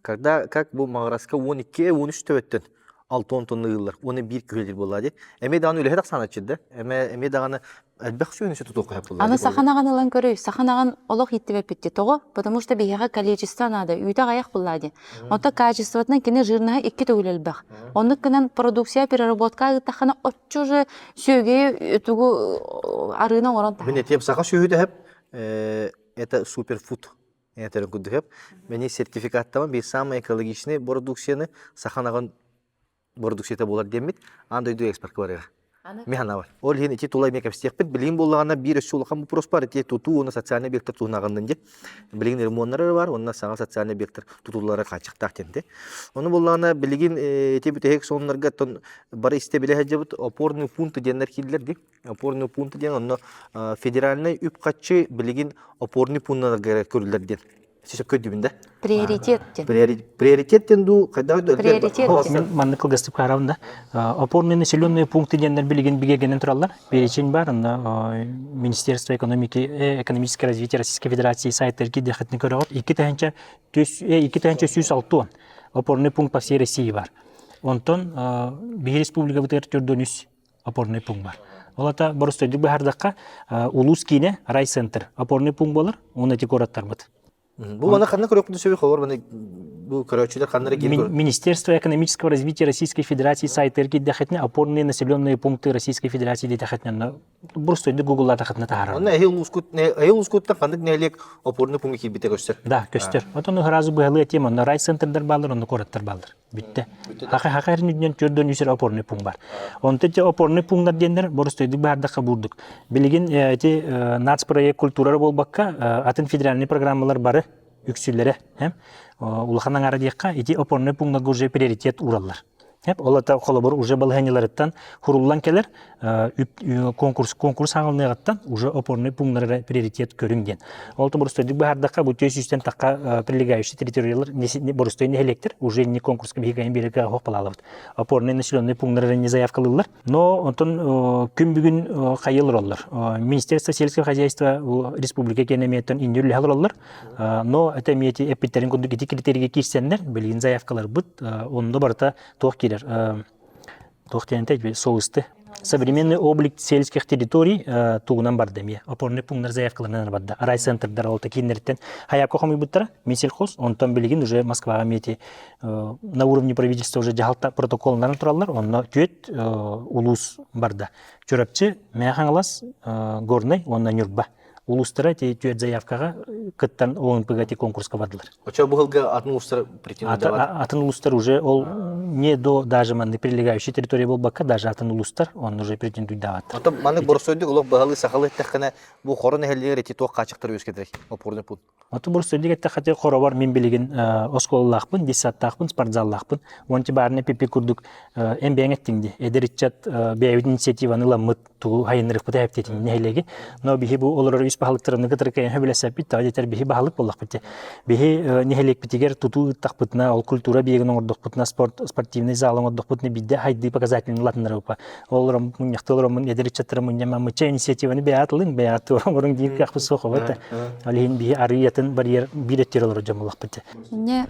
Когда как бу Маҕараска 12 13 төбөттөн 6 тонна ыыллар. Уонна биир күһэлир буолла дии. Эмиэ даҕаны үлэһит ахсаана да. Эмэ эмиэ даҕаны элбэх сүөнүсү тутуохха сөп буолла. Аны саханаҕын ылан көрүй. Саханаҕын олох иттибэппитти. Тоҕо? Потому что биһиэхэ количество надо. Үүтэ аҕыйах буолла дии. Онто качествотынан кини жирноһа икки төгүл элбэх. Оннук гынан продукция переработка ыыттаххына оччо же сүөгэйи тугу арыыны оҥорон Мин этиэм саха сүөһүтэ сөп это суперфуд этэрин курдук сөп. Мени сертификаттаман биир самый экологичный продукцияны саханаҕын бородукцията буолар диэммит аан дойду экспортка барыаҕа. Мин санаабар. Ол иһин ити тула эмиэ кэпсиэхпит. Билигин буоллаҕына биир өссө улахан вопрос бар ити тутуу уонна социальный объектар туһунаҕыннын диэн. Билигин ремоннар бар уонна саҥа социальный объектар тутуллара хааччахтаах диэн те. Ону буоллаҕына билигин ити бүтэһик сонуннарга оттон бары истэ билэ сылдьабыт опорный пункт диэннэр киирдилэр дии. Опорный пункт диэн онно федеральнай үп-харчы билигин опорный пунктарга көрүллэр диэн сөпкө өйдүүбүн да? Приоритет диэн. Приоритет диэн дуу хайдах Приоритет Мен маннык кылгастык баарабын да. Опорные населенные пункты диэннэр билигин бигэргэнэн тураллар. Перечень бар, онно Министерство экономики, экономическое развитие Российской Федерации сайттар киирдэххитинэ көрөҕүт. 2160 опорный пункт по всей России бар. Онтон биһи республикабытыгар төрдөн үс опорный пункт бар. Ол ата боростойдук быһаардахха улуус киинэ райцентр опорный пункт буолар, уонна ити куораттарбыт. Бу маны ханна көрүөхпүтүн сөбүй холобур маны Бу көрөөччүлэр ханнары киирэн Министерство экономического развития Российской Федерации сайтыгар киирдэххитинэ опорные населенные пункты Российской Федерации диэтэххитинэ боростуойдук гуглаатаххытына таһаарар. Онно эһи улуускут эһи улуускуттан ханнык нэһилиэк опорный пункт киирбитэ көстөр? Да, көстөр. Отон сразу быһалыы этиэм, онно райцентрдар бааллар, онно куораттар бааллар. Бүттэ. Хаха хаха эрин үрдүнэн 4 үс опорный пункт бар. Онто ити опорный пунктар диэннэр боростуойдук баардахха буурдук. Билигин ити нацпроект культура буолбакка атын федеральный программалар бары үксүлэрэ улахан аҥаара диэххэ ити опорный пунктарга уже приоритет уураллар. Ол ата холобур уже балаһыанньаларыттан хуруллан кэлэр конкурс конкурс хаҥалыныаҕыттан уже опорный пунктары приоритет көрүҥ диэн. Ол то боростуойдук быһаардахха бу түөс сүүстэн тахха прилегающий территориялар боростуой нэһилиэктэр уже не конкурска биһиги биэрэргэ оһох балаалабыт. Опорный населенный пунктары не заявкалыыллар. Но онтон күн бүгүн хайыл олороллор. Министерство сельского хозяйства республика киэнэмиэттэн иннүр олороллор. Но это эмиэ эппиттерин курдук ити критерийгэ киирсэннэр, билигин заявкаларбыт онно барыта туох киирэр туох диэн соусты. Современный облик сельских территорий тугунан барда эмиэ. Опорный пунктар заявкаларынан барда. Райцентрдар ол такииннэриттэн хаякка хомуйбуттара Минсельхоз, онтон билигин уже Москваҕа эмиэ на уровне правительства уже дьаһалта протоколларын тураллар, онно түөт улуус барда. Чурапчы, Мэҥэ Хаҥалас, Горнай уонна Ньурба. Улуустара ити түөрт заявкаҕа кыттан ОНП-га ити конкурска бардылар. Очо бу сылга атын улуустар претендовать? Атын улуустар уже ол не до даже манны прилегающей территория буолбакка даже атын улуустар он уже претендуйдаабаттар. Оттон маннык боростуойдук олох быһалыы сахалыы эттэххинэ бу хоро нэһилиэгэр ити туох хааччахтар үөскэтэрий опорный пункт? Оттон боростуойдук эттэххэ хоробор мин билигин оскуолалаахпын, детсадтаахпын, спортзаллаахпын. Уонча баарына пипи курдук эн бэйэҥ эттиҥ дии. Эдэр ыччат бэйэбит инициативаны ыламмыт тугу хайыннарыахпыт эһэптиэтин нэһилиэги. Но биһи бу олорор үс баһылыктарыны кытары кэйэн сөбүлэсэппит, тоҕо диэтэр биһи баһылык буоллахпыт дии. Биһи нэһилиэкпитигэр тутуу ыыттахпытына, ол культура биэгин оҥордохпутуна, спорт, спортивный зал оҥордохпутуна биирдэ хайдыы показательный латыннарыпа. Ол мунньахты олороммун эдэр ыччаттары мунньаммычча инициативаны бэйэҕит ылыҥ, бэйэҕит туора оҥоруҥ диир кыахпыт суох обот. Ол иһин биһи арыйатын барьер биир өттүгэр олорор дьон буоллахпыт дии. Инньэ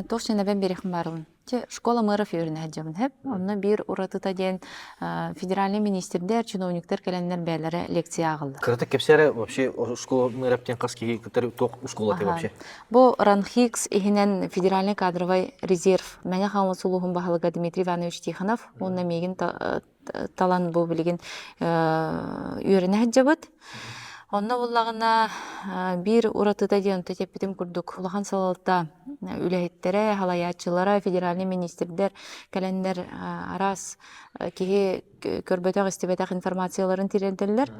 туох сэнэбэн биэриэхпин баарыбын. Чэ, школа мэров үөрэнэ сылдьабын сөп. Онно биир уратыта диэн федеральный министрдэр, чиновниктар кэлэннэр бэйэлэрэ лекция ааҕаллар. Кыратык кэпсээрэ вообще школа мэров диэн хас киһи кытары туох школа вообще? Бу РАНХИКС иһинэн федеральный кадровый резерв Мэҥэ Хаҥалас улууһун баһылыга Дмитрий Иванович Тихонов уонна миигин талан бу билигин үөрэнэ сылдьабыт. Онно буллаҕына биир уратыта диэн онто эппитим курдук улахан салалта үлэһиттэрэ, халайааччылара, федеральный министрдэр кэлэннэр араас киһи көрбөтөх-истибэтэх информацияларын тириэрдэллэр.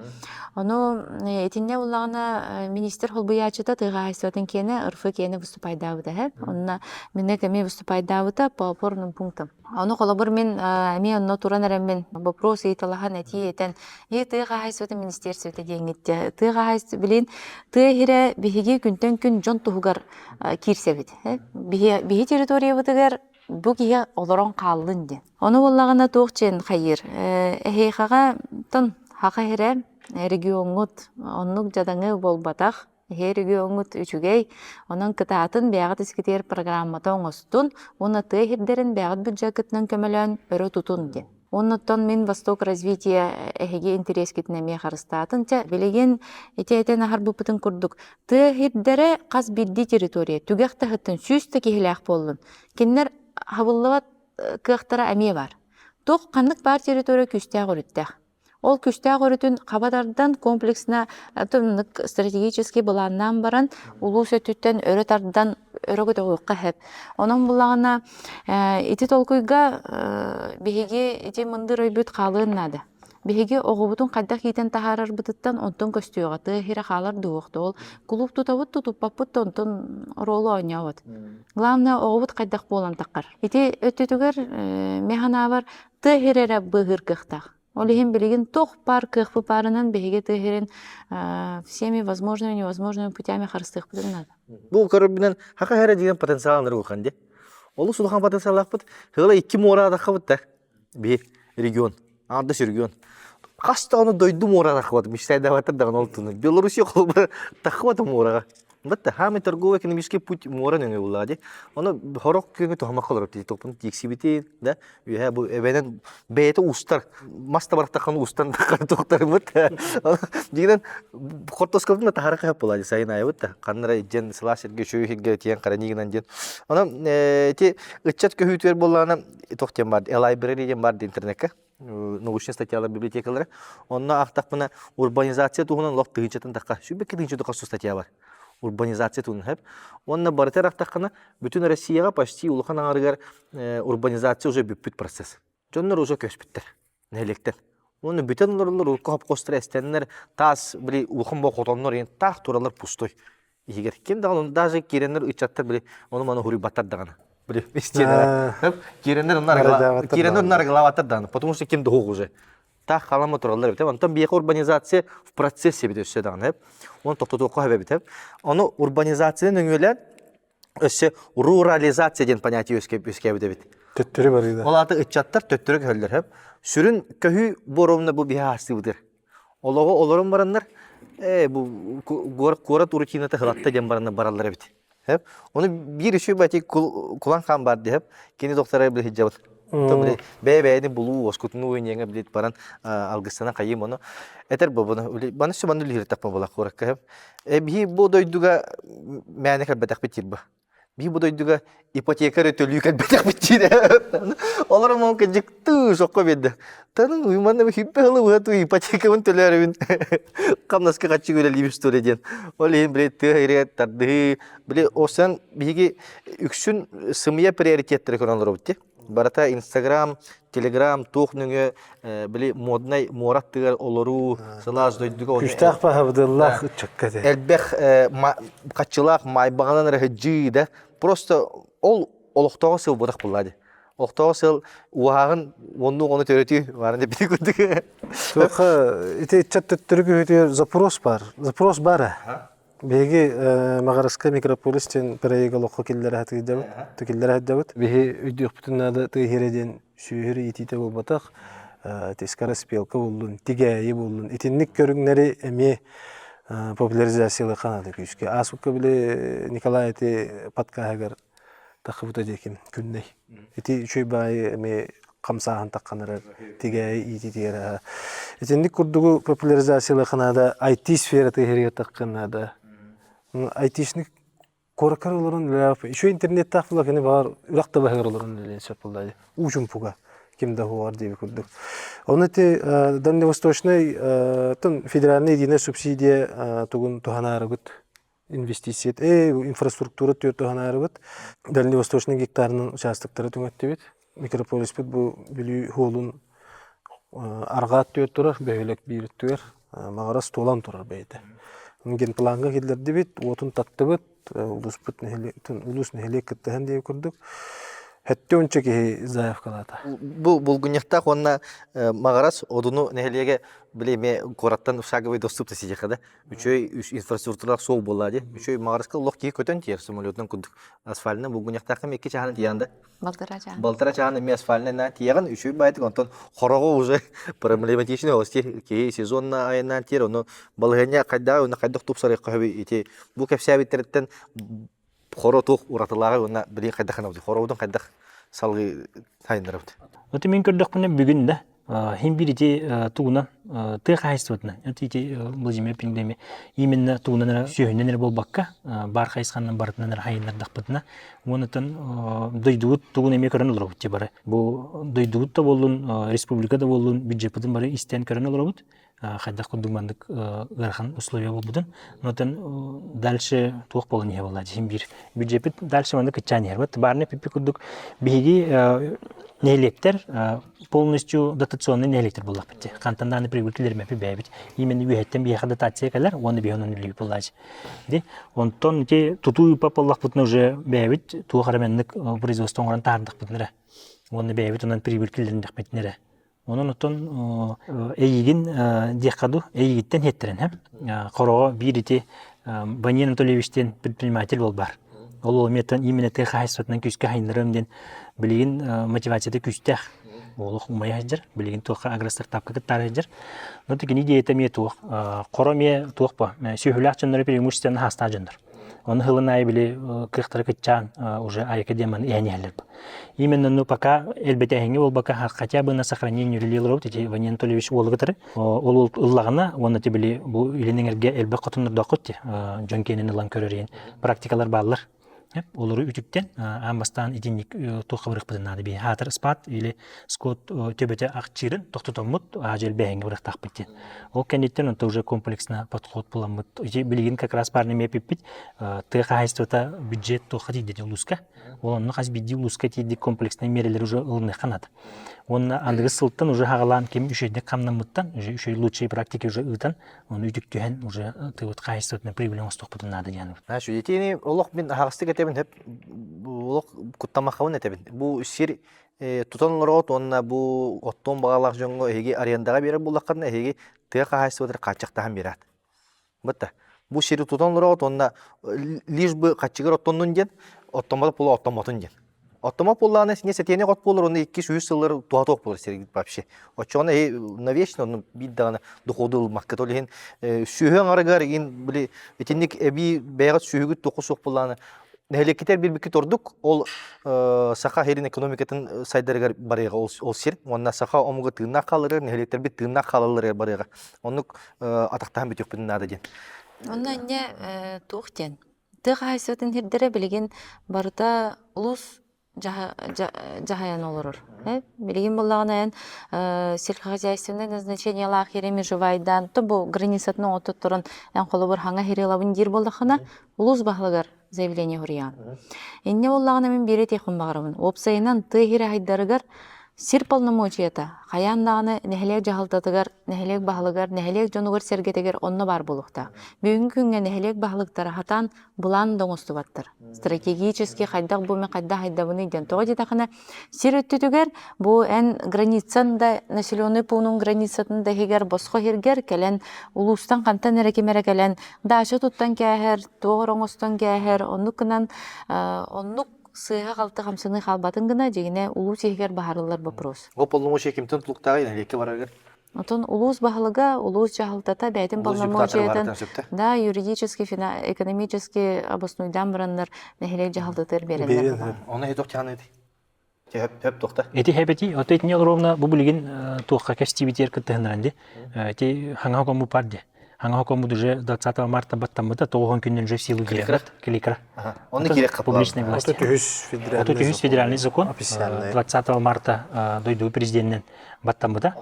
Ону итиннэ буллаҕына министр холбуйааччыта тыа хаһаайыстыбатын киэнэ РФ киэнэ выступайдаабыта эһэ. Онно минэ кэми выступайдаабыта по опорным пунктам. Ону холобур мин эмиэ онно туран эрэммин вопрос ыйыталаһан этии этэн и тыа хаһаайыстыбатын министерствота диэҥҥит тыа хаһаайыстыба билин тыа иһирэ биһиги күнтэн күн дьон туһугар киирсэбит биһи биһи территориябытыгар бу киһи олорон хааллын диэн ону буоллаҕына туох диэн хайыыр эһиэхэҕэ тон хаха иһирэ региоҥҥут оннук дьадаҥы буолбатах Эһиги региоҥҥут үчүгэй, онон кытаатын бэйэҕит искитигэр программата оҥостун уонна тыа сирдэрин бэйэҕит бюджеккытынан көмөлөөн өрө тутун диэн. Оннуттан мин Восток развития эһиги интэриэскитин эмиэ харыстаатын. Чэ, билигин ити этэн аһарбыппытын курдук, тыа сирдэрэ хас биирдии территория түгэх таһыттан 100 да киһилээх буоллун, кинилэр хабыллыбат кыахтара эмиэ баар. Туох ханнык баар территория күүстээх өрүттээх. Ол күүстээх өрүтүн хаба тардан комплексно стратегический былааннаан баран улуус өттүттэн өрө тардан өрө көтөҕүөххэ сөп. Онон буллаҕына ити толкуйга биһиги ити мындыр өйбүт хаалыан наада. Биһиги оҕобутун хайдах иитэн таһаарарбытыттан онтон көстүөҕэ тыа иһирэ хаалар дуоһуохта. Ол кулууп тутабыт тутуппаппыт да онтон оруолу оонньообот. Главное оҕобут хайдах буолан таххар. Ити өттүтүгэр мин санаабар тыа иһирэ эрэ быыһыыр кыахтаах. Ол иһин билигин туох баар кыахпыт баарынан биһиги тыа иһирин всеми возможными невозможными путями харыстыахпытын наада. Бу көрөрбүнэн хака эрэ деген потенциал улахан дии. Олус улахан потенциаллаахпыт. Хыла икки муора атаххабыт да. Биир регион. Аардас регион. Хас даҕаны дойду муора атаххабат. Мечтайдаабаттар даҕаны ол туну. Белоруссия холобура таххабат муораҕа. Бытта хаамай торговый экономический путь муора нөҥүө буллаҕа дии. Ону хорох күҥҥэ туһамакка олорор дии. Топпун тииксибити да үөһэ бу эбэнэн бэйэтэ устар. Мас да барахтахханы устан туохтарбыт. Дигинэн хортоскобутун да таһара кыһап буолаа дии сайын аайыбыт да. Ханна эрэ дьэн сылаас сиргэ үчүгэй сиргэ тиэн хара нигинэн диэн. Онон ити ыччат көһүүтүгэр буоллаҕына туох диэн бар library диэн бар интернеккэ научнай статьялар библиотекалара. Онно аахтахпына урбанизация туһунан олох тыһыынчатын тахха, сүүрбэккэ тыһыынча тахха статья бар. Урбанизация туһунан хэп. Уонна барыта аахтаххына, бүтүн Россияҕа почти улахан аҥарыгар урбанизация уже бүппүт процесс. Дьоннор уже көспүттэр нэһилиэктэн. Уонна бүтэн олороллор, урукку хопкостар эстэннэр, таас били улахан бо хотоннор иэн таах туралар пустой. Иһигэр ким даҕаны даже киирэннэр ыччаттар били ону маны хуруйбаттар даҕаны. Били истиэнэ. Киирэннэр онно киирэннэр онно арыгылаабаттар даҕаны, потому что ким да уже. Таах халама тураллар эбит. Онтон биэхэ урбанизация в процессе эбит өссө даҕаны. Оны тохтотуохха сөп эбит. Ону урбанизацияны нөҥүөлээн өссө рурализация диэн понятие үөскээбит эбит. Төттөрү барыыда. Ол аата ыччаттар төттөрү көһөллөр. Сүрүн көһүү бу ровно бу биһи аастыыбытыр. Олоҕу олорон бараннар, ээ бу куорат рутината хылатта диэн бараннар бараллар эбит. Хэп. Ону биир үчүгэй бати кулан хаан бар диэп, кини доктора били хиджабыт. Били бэйэ-бэйэни булуу, оскутунуу уйньаҥа билит баран алгыстана хайым ону этер бу буну баны сүбаны лиһиртаппа була куоракка хэп. Э биһи бу дойдуга мээнэ кэлбэтэхпит тирба. Биһи бу дойдуга ипотека эрэ төлүү кэлбэтэхпит диир. Олор мон кыдьыктыы сокко биэрдэ. Танын уйманна хиппе хылы быһа туу ипотекабын төлөөрөбүн. Хамнаска хаччы үлэлиибин что ли диэн. Ол иһин били тыа ире тардыһыы били осан биһиги үксүн сымыйа приоритеттери көрөн олоробут дии. Барыта Инстаграм, Телеграм туох нөҥүө били моднай муора аттыгар олоруу, сылаас дойдуга Күстээх баһабыдыллаах ыччакка этэ. Элбэх хаччылаах майбаҕынан эрэ сылдьыы да просто ол олохтооҕу сыл буолах буолла дии. Олохтооҕу сыл уһааҕын уоннуу ону төрөтүү баарын деп бити курдук. Туохха ити ыччат төттөрү күһүтүгэр запрос бар. Запрос бар. Биһиги Маҕараска микрополис диэн проект олоххо киллэрэ сатыырдабыт, киллэрэ сылдьабыт. Биһи өйдүөхпүтүн наада тыа иһэрэ диэн сүөһү иитиитэ буолбатах, скороспелка буоллун, тигээйи буоллун. Итинник көрүҥнэри эмиэ популяризациялыахха наада күүскэ. Ааспыкка били Николай ити подкаһыгар таххыбыта диэким күннэй. Ити үчүгэй баайы эмиэ хамсааһын таххан эрэр тигээйи иититигэр Итинник курдугу популяризациялыахха наада, IT сферата иһэригэр таххын наада. Айтишник куоракка олорон үлэлээх еще интернеттаах була кини баҕар үрэх да баһыгар олорон үлэлиэн сөп буолла уу чумпуга ким да хуар диэби курдук. Оны ити Дальневосточный федеральный единая субсидия тугун туһанаарыбыт инвестиция инфраструктура түөрт туһанаарыбыт Дальневосточный гектарынан участоктары түҥэттибит. Микрополиспыт бу Бүлүү хуолун арҕаа өттүгэр турар, бөһүөлэк биир өттүгэр Маҕарас туолан турар бэйэтэ. Генплаҥҥа киллэрдибит, уотун таттыбыт, улууспут улуус нэһилиэк кыттыһан диэби курдук. Хэттэ онча киһи заявкалаата. Бу булгунньахтаах уонна Маҕарас Одуну нэһилиэгэ били эмиэ куораттан шаговый доступта сидиэхэ да үчүгэй инфраструктуралаах суол буолла дии. Үчүгэй Маҕараска олох киһи көтөн тиийэр самолетунан курдук асфальтынан булгунньахтаахха эмиэ икки чааһынан тиийэн да. Балтара чааһын. Балтара чааһын эмиэ асфальтынан тиийэҕин үчүгэй баайтык онтон хороҕо уже проблематичный олус киһи сезонна айаннаан тиэр ону балаһыанньа хайдаҕый уонна хайдах тупсарыахха сөбүй ити бу кэпсээбиттэриттэн хоро туох уратылааҕый уонна билигин хайдах гынабытый хоробутун хайдах салгыы сайыннарабыт Вот мин көрдөхпүнэ бүгүн да хин бир ити тугунан тыа хаһайыстыбатынан ити Владимир Пиндеми именно тугунан эрэ сүөһүнэн эрэ буолбакка баар хайысханан барытынан эрэ хайыннардахпытына уонутан дойдубут тугун эмиэ көрөн олоробут ти бары бу дойдубут да буоллун республика да буоллун бюджеппытын бары истэн көрөн олоробут хайдах курдук маннык ыарахан условия буолбутун. Онтон дальше туох буолан иһэ буолла дьиһин биир бюджеппит дальше маннык кыччаан иһэр. Вот баарына пиппи курдук биһиги нэһилиэктэр полностью дотационный нэһилиэктэр буоллахпыт дии. Хантан даҕаны прибыль бэйэбит. Именно үөһэттэн биһиэхэ дотация кэлэр уонна биһи онон үлэлиибит буоллаачы. Ди онтон ити тутуу ыыппат буоллахпытына уже бэйэбит туох эрэ маннык производство оҥорон таһаардахпытына эрэ уонна бэйэбит онон прибыль киллэриннэхпитинэ эрэ Онон оттон эйигин диэххэ дуу, эйигиттэн иһиттэрэн һэ. Хороҕо биир ити Банин Анатольевич диэн предприниматель буол баар. Ол ол эмиэ именно тыа хаһайыстыбатынан күүскэ хайыннарыам диэн билигин мотивацията күүстээх. Олох умайа сылдьар. Билигин туохха агростартапка кыттаары сылдьар. Но кини идеята эмиэ туох. Хоро эмиэ туох бо. Сүөһүлээх дьоннору преимущественно хаастаах дьоннор. Оны хылын аайы били кыахтара кыччаан уже айка диэн маны иһэн иһэллэр. Именно ну пока элбэтээһиҥҥэ буолбакка хотя бы на сохранение үлэлиир эти Иван Анатольевич уолугутары ол ыллаҕына уонна ти били бу илин эҥэргэ элбэх хотоннордооххут ти дьон киэнин ылан көрөр иһин практикалар бааллар. Олору үтүктэн аан бастаан итинник туохха барыахпытын наада би хаатыр спад или скот төбөтө ахчыырын тохтотоммут аажы элбээһиҥҥэ барыахтаахпыт диэн. Ол кэнниттэн онто уже комплексно подход буламмыт. Ити билигин как раз баарны эмиэ эппиппит тыа хаһаайыстыбата бюджет туохха тиийдэ улууска. Ол онно хас биирдии улууска тиийдик комплекснай миэрэлэр уже ылыныахха наада. Уонна аныгы сылтан уже хаҕалаан ким үчүгэйдик хамнаммыттан, уже үчүгэй лучшие практики уже ыытан, ону үтүктүһэн уже тыыбыт хаһаайыстыбатынан прибыль оҥостуохпутун наада диэн. Знаешь, итини олох мин аһаҕастык этэбин, хөп олох куттамахабын этэбин. Бу сир тутан олороҕут уонна бу оттуон баҕалаах дьоҥҥо эһиги арендаҕа биэрэр буоллаххытына эһиги тыа хаһаайыстыбатыгар хааччахтаһан биэрээт. Бытта. Бу сири тутан олороҕут уонна лишь бы хаччыгар оттоннун диэн, оттоммото буола оттоммотун диэн. Оттомот буоллаҕына сине сэтиэнэх от буолар, уонна 2-3 сыллар туһа буолар сиргит вообще. Оччоҕуна эһи навечно ону биир даҕаны доходу ылмаккыт. Ол иһин сүөһү аҥарыгар игин били итинник эбии бэйэҕит сүөһүгүт туоху суох буоллаҕына нэһилиэккитэр биэрбиккит ордук ол саха сирин экономикатын сайдарыгар барыаҕа ол сир уонна саха омуга тыыннаах хааларыгар нэһилиэктэрбит тыыннаах хаалалларыгар барыаҕа оннук атахтаһан бүтүөхпүтүн наада диэн. Онно инньэ туох диэн тыа хаһаайыстыбатын сирдэрэ билигин барыта улуус дьаһайан олорор. Билигин буоллаҕына эн сельскохозяйственное назначениелаах сири межевайдаан то бу границатын оҥоттотторон эн холобур хаҥа сири ылабын диир буоллаххына улуус баһылыгар заявление суруйаҕын. Инньэ буоллаҕына мин биири этиэхпин баҕарабын. Уопсайынан тыа сирэ хайдарыгар сир полномочията хайаан даҕаны нэһилиэк дьаһалтатыгар, нэһилиэк баһылыгар, нэһилиэк дьонугар-сэргэтигэр онно баар буолуохтаах. Бүгүҥҥү күҥҥэ нэһилиэк баһылыктара сатаан былаан да оҥостубаттар. Стратегически хайдах бу мен хайдах хайдабыный диэн. Тоҕо диэтэххинэ сир өттүтүгэр бу эн границан да населенный пуунун границатын да иһигэр босхо иһиргэр кэлэн улуустан хантан эрэ ким эрэ кэлэн дача туттан кээһэр, туох эрэ оҥостон кээһэр, оннук гынан оннук сыыһа-халты хамсаныы хаалбатын гына дьиҥинэ улуус иһигэр баһарыллар вопрос. Ол полномочия кимтэн тутулуктааҕый нэһилиэккэ барарыгар? Отон улуус баһылыга, улуус дьаһалтата бэйэтин полномочиятын да юридически, экономически обоснуйдаан бараннар нэһилиэк дьаһалтатыгар биэрэллэр. Оны хетох чааны Хөп тухта. Эти хэбэти, ото итини ровно бу билигин туохха кэстибитигэр кыттыһыннаран ди. Эти хаҥа хокомму пар ди. Хаҥа хокомму уже 20 марта баттаммыта, тоҕуһун күннен уже в силу киирэр. Кликра. Оны кирек Публичная власть. Ото түһүс федеральный Ото түһүс федеральный закон 20 марта дойду президентинен баттаммыта.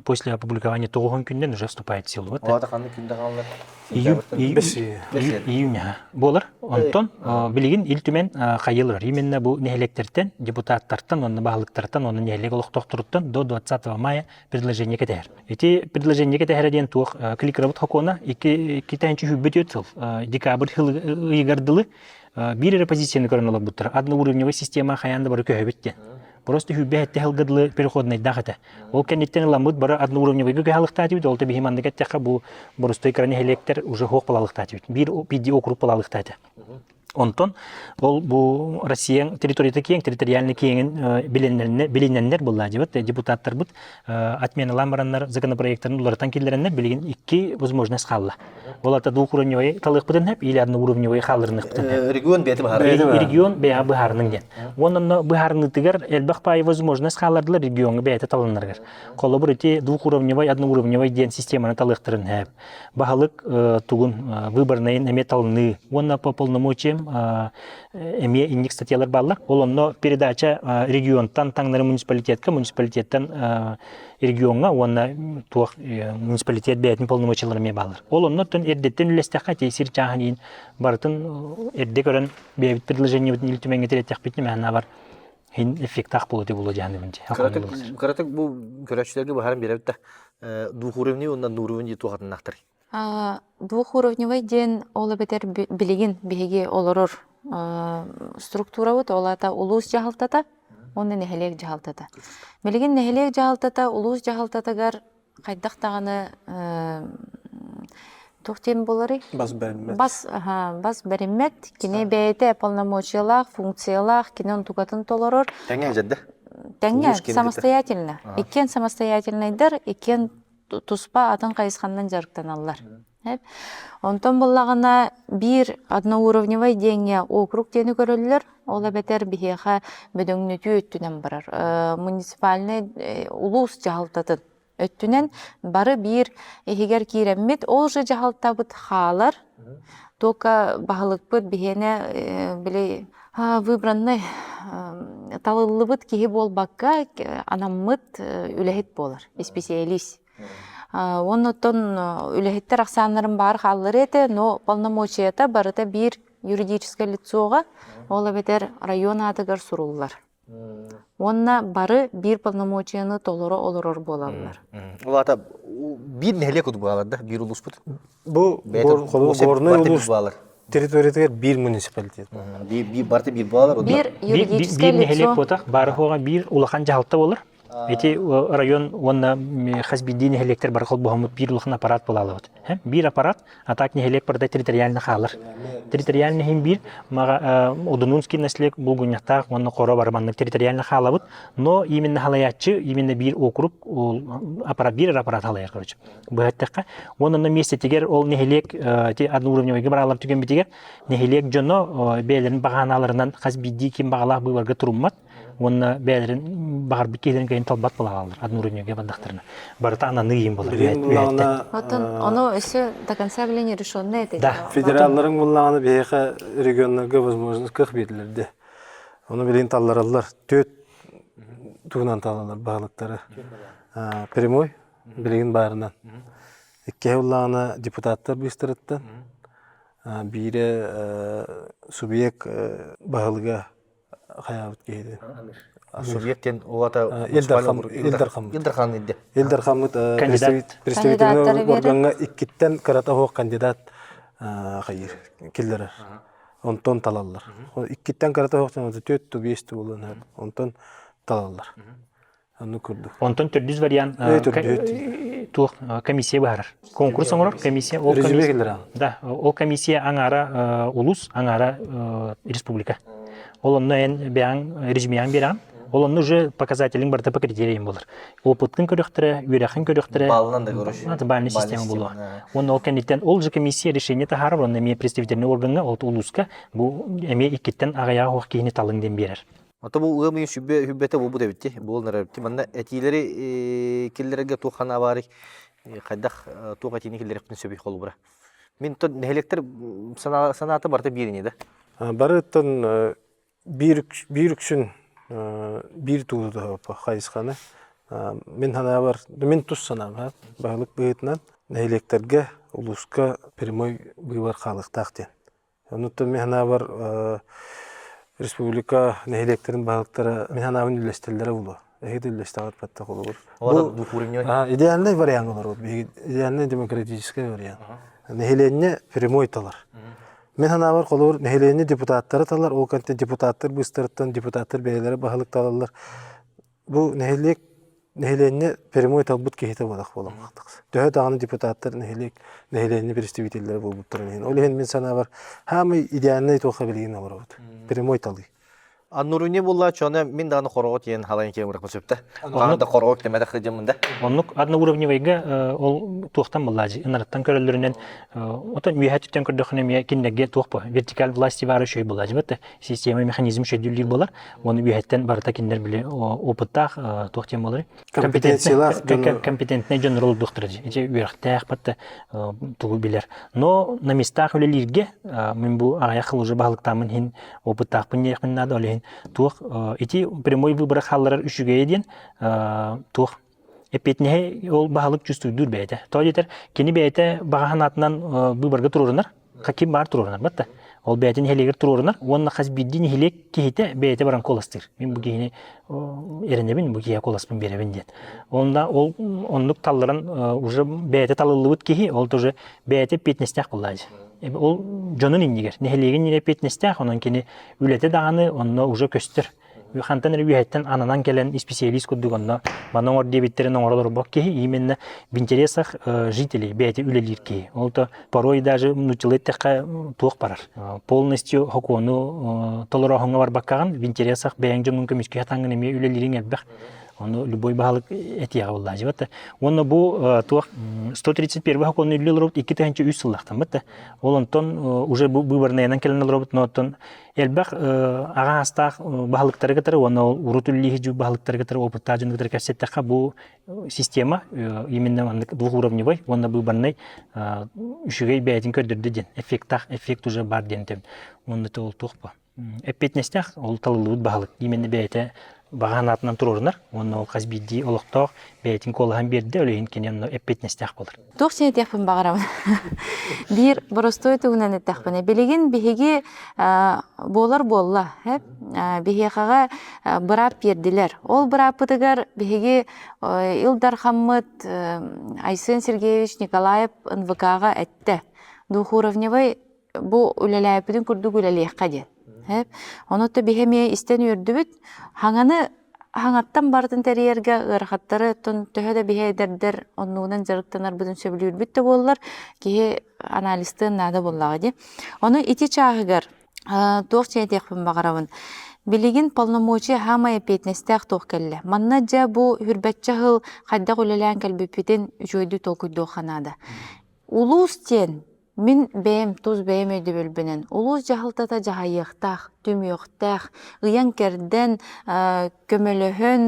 После опубликования тоҕуһун күннен уже вступает в силу. Вот. ханнык күндэ хааллар? Июнь буолар. Онтон билигин Ил Түмэн хайылар. Именно бу нэһилиэктэртэн, депутаттартан, уонна баһылыктартан, уонна нэһилиэк олохтоохторуттан до 20 мая предложение кэтэһэр. Ити предложение кэтэһэрэ диэн туох кликрабыт хокуона 2 сыл декабрь ыйыгар дылы биир эрэ позицияны көрөн олорбуттар. Одноуровневый система хайаан да бары көһөбүт диэн. Просто хүббэ этте сылга дылы переходнайдаах этэ. Ол кэнниттэн ыламмыт бары одноуровневыйга көһалыктаатыбыт, ол да биһи маннык эттэххэ бу борустой кыра нэһилиэктэр уже хуох балалыктаатыбыт. Биир биирдии округ балалыктаата. Онтон ол бу Россия территорията киэҥ, территориальный киэҥин билиннэннэр булла дебат депутаттарбыт отменалаан бараннар законопроекттарын уларытан киллэрэннэр билигин икки возможность хаалла. Ол ата двухуровневой талыахпытын хэп или одноуровневой хаалларыныахпытын хэп. Регион бэйэтэ быһаарар. Регион бэйэ быһаарының диэн. Уонна быһаарыныытыгар элбэх паай возможность хааллардылар региоҥҥа бэйэтэ талынарыгар. Холобур ити двухуровневой, одноуровневой диэн системаны талыахтарын хэп. Баһылык тугун выборнайын эмиэ талыныы. Уонна по полномочиям эмиэ инник статьялар бааллар. Ол онно передача регионтан таҥнары муниципалитетка, муниципалитеттан региоҥҥа уонна туох муниципалитет бэйэтин полномочиялара эмиэ бааллар. Ол оннуттан эрдэттэн үллэстэххэ ити сир чааһын иин барытын эрдэ көрөн бэйэбит предложениебытын Ил Түмэҥҥэ тириэттэхпитинэ мээнэ бар хин эффектаах буолуо буолуо дьаһаныбын дии. Кыратык бу көрөөччүлэргэ быһааран биэрэбит да двухуровневый уонна одноуровневый дии туохатыннаахтар. Двухуровневый диэн ол эбэтэр билигин биһиги олорор структурабыт, ол аата улуус дьаһалтата уонна нэһилиэк дьаһалтата. Билигин нэһилиэк дьаһалтата улуус дьаһалтатыгар хайдах даҕаны туох диэн буоларый? Бас бэриммэт. Бас, бас бэриммэт. Кини бэйэтэ полномочиялаах, функциялаах, кини онтукатын толорор. Тэҥҥэ дьэрдэ? Тэҥҥэ, самостоятельно. Иккиэн самостоятельнайдар, иккиэн туспа атын хайысханнан дьарыктаналлар. Онтон буллаҕына биир одноуровневай диэҥҥэ округ диэни көрөллөр, ол эбэтэр биһиэхэ бөдөҥнөтүү өттүнэн барар. Муниципальнай улуус дьаһалтатын өттүнэн бары биир иһигэр киирэммит, ол же дьаһалтабыт хаалар, только баһылыкпыт биһиэнэ били выбранный талыллыбыт киһи буолбакка анаммыт үлэһит буолар, исписэлиис. Уонна оттон үлэһиттэр ахсааннарын баар хаалларыа этэ, но полномочията барыта биир юридическое лицоҕа, ол эбэтэр район аатыгар суруллар. Уонна бары биир полномочияны толоро олорор буолаллар. Ол аата биир нэһилиэк курдук буолалар да, биир улууспут? Бу Горнай улуус территориятыгар биир муниципалитет. Биир барыта биир буолалар. Биир юридическое Биир нэһилиэк лицо. буотах, бары хуоҕа биир улахан дьаһалта болар. Ити район уонна хас биирдии нэһилиэктэр бары холбоһоммут биир улахан аппарат буолаалабыт. Биир аппарат, а так нэһилиэк барыта территориально хаалар. Территориально иһин биир маҕа Одунунский наследие булгунньахтаах уонна хоро бары маннык территориально хаалабыт, но именно халаяччы именно биир округ ол аппарат биир аппарат халайар короче. Быһаттахха уонна онно миэстэтигэр ол нэһилиэк ити одноуровневойга бараалар түгэммитигэр нэһилиэк дьоно бэйэлэрин баҕанааларынан хас биирдии ким баҕалаах быыбарга туруммат уонна бэйэлэрин баҕарбыт киһилэрин кэлин талбат буолааллар одноуровневойга бардахтарына барыта ананыы иин буолар Билигин Оттон ону өссө до конца биле не решенное это Да. Федералларың буллаҕына биһиэхэ регионнарга возможность кыах биэрдилэр де. Ону билигин таллараллар. Төрт тугунан талалар баһылыктары. Прямой билигин баарынан. Иккиһэ буллаҕына депутаттар быыстарыттан биирэ субъект баһылыга хайаабыт киһи Субъект диэн улата Ил Дархан Ил Дархаммыт. Ил Дархан идде. Ил Дархаммыт представительный органҥа иккиттэн кырата суох кандидат хайыр киллэрэр. Онтон талаллар. Иккиттэн кырата суох төрт ту биэс ту буолан онтон талаллар. Оннук курдук. Онтон төрдүс вариант туох комиссия быһаарар. Конкурс оҥорор комиссия. Ол комиссия, да, ол комиссия аҥаара улус, аҥаара республика. Ол онно эн бэйэҥ резюмеяҥ биэрэҕин. Ол онно уже показателиҥ барыта по критериям буолар. Опыткын көрүөхтэрэ, үөрэхин көрүөхтэрэ. Баллынан да көрөр. Бальный система буолуо. Уонна ол кэнниттэн ол же комиссия решение таһаарар, онно эмиэ представительный органҥа, ол улууска бу эмиэ иккиттэн аҕыйаҕа суох киһини талыҥ диэн биэрэр. Ото бу ыам ыйын сүбэ сүбэтэ буолбут эбит дии, буолан эрэр эбит. Манна этиилэри киллэрэргэ туох ханаа баарый? Хайдах туох этиини киллэриэхпин сөбүй холобура? Мин то нэһилиэктэр санаата барыта биир ини да? Барыттан биир биир үксүн биир туулу хайысханы мин санаабар мин тус санаам баһылык быһыытынан нэһилиэктэргэ улууска прямой быыбар хаалыахтаах диэн Онуттан мин санаабар республика нэһилиэктэрин баһылыктара мин санаабын үллэстэллэрэ буолуо. Эһиги үллэстэҕит баттах холобур. Бу идеальный вариант олорбут. Биһиги идеальный демократический вариант. Нэһилиэнньэ прямой талар. Мин санаабар холобур нэһилиэнньэ депутаттары талар, ол кэнтэ депутаттар быыстарыттан депутаттар бэйэлэрэ баһылык талаллар. Бу нэһилиэк нэһилиэнньэ прямой талбыт киһитэ буолах буолан Төһө даҕаны депутаттар нэһилиэк нэһилиэнньэ представителлэрэ буолбуттарын иһин. Ол иһин мин санаабар хаамай идеальнай туохха билигин олоробут. Прямой талыы. Аннуруни булла чоны мин даҕаны хороҕо тиийэн халайын киэн бырахпын сөптө. Оннук да хороҕо кэмэтэх кыдьыммын да. Оннук одноуровневайга ол туохтан буллаажы ынарыттан көрөллөрүнэн отон үөһэ түттэн көрдөхүнэ эмиэ кинилэргэ туох бу вертикаль власти баара үчүгэй буллаажы бат система механизм шөйдүүлүүр буолар уонна үөһэттэн барыта кинилэр били опыттаах туох диэн буоларый компетенциялаах компетентнай дьоннор олордуохтара дии ити үөрэхтээх батта тугу билэр но на местах үлэлииргэ мин бу аҕыйах уже баһылыктааммын иһин опыттаахпын диэхпин наада ол иһин туох ити прямой выборы хаалларар үчүгэйэ диэн туох эппиэтинэһи ол баһылык чувствуйдуур бэйэтэ. Тоҕо диэтэр, кини бэйэтэ баҕа санаатынан быыбарга туруорунар, ким баар туруорунар батта. Ол бэйэтин нэһилиэгэр туруорунар уонна хас биирдии нэһилиэк киһитэ бэйэтэ баран куоластыыр. Мин бу киһини эрэнэбин, бу киһиэхэ куоласпын биэрэбин диэн. Онно ол оннук талларан уже бэйэтэ талыллыбыт киһи, ол тоже бэйэтэ эппиэтинэстээх буоллаачы. Ол дьонун иннигэр, нэһилиэгин иннигэр эппиэтинэстээх, онон кини үлэтэ даҕаны онно уже көстөр. Хантан эрэ үөһэттэн ананан кэлэн исписэлиис курдук онно маны оҥор диэбиттэрин оҥоро олорбот киһи именно в интересах жителей бэйэтэ үлэлиир киһи. Ол то порой даже нууччалыы эттэххэ туох барар. Полностью сокуону толорооһуҥҥа барбаккаҕын в интересах бэйэҥ дьоҥҥун көмүскүү сатааҥҥын эмиэ үлэлиириҥ элбэх. Ону любой баһылык этиэҕэ буоллаачыбат да. Уонна бу туох 131 сокуону үллэ олоробут 2003 сыллаахтаммыт да. Ол онтон уже бу быыбарнайынан кэлэн олоробут, но оттон элбэх аҕа аастаах баһылыктары кытары уонна ол урут үллииһи баһылыктары кытары опыттаах дьону кытары кэпсэттэххэ бу система именно маннык двухуровневой уонна быыбарнай үчүгэй бэйэтин көрдөрдө диэн эффектаах эффект уже бар диэн этим уонна ол туох ба эппиэтинэстээх ол талыллыбыт баһылык именно бэйэтэ баҕа санаатынан туруорунар уонна ол хас биирдии олохтоох бэйэтин куолаһын биэрдэ ол иһин кини онно эппиэтинэстээх буолар. Туох син этиэхпин баҕарабын. Биир боростуой тугунан эттэхпинэ, билигин биһиги буолар буолла, биһиэхэҕэ быраап биэрдилэр. Ол бырааппытыгар биһиги Ил Дархаммыт Айсен Сергеевич Николаев НВК-ҕа эттэ. Двухуровневай бу үлэлээбитин курдук үлэлиэххэ диэн. Ону то биһи эмиэ истэн үөрдүбүт. Хаҥаны хаҥаттан барытын тэрийэргэ ыарахаттары оттон төһө да биһи эдэрдэр оннугунан дьарыктанарбытын сөбүлүүрбүт да буоллар, киһи анализтыан наада буоллаҕа дии. Ону ити чааһыгар туох дьиэ этиэхпин баҕарабын. Билигин полномочия саамай эппиэтинэстээх туох кэллэ. Манна дьэ бу хүрбэччэ сыл хайдах үлэлээн кэлбиппитин үчүгэйдик толкуйдуохха наада. Улуус диэн Мин бэйэм тус бэйэм өйдөбүлбүнэн улуус дьаһалтата дьаһайыахтаах, түмүөхтээх, ыйан-кэрдэн, көмөлөһөн,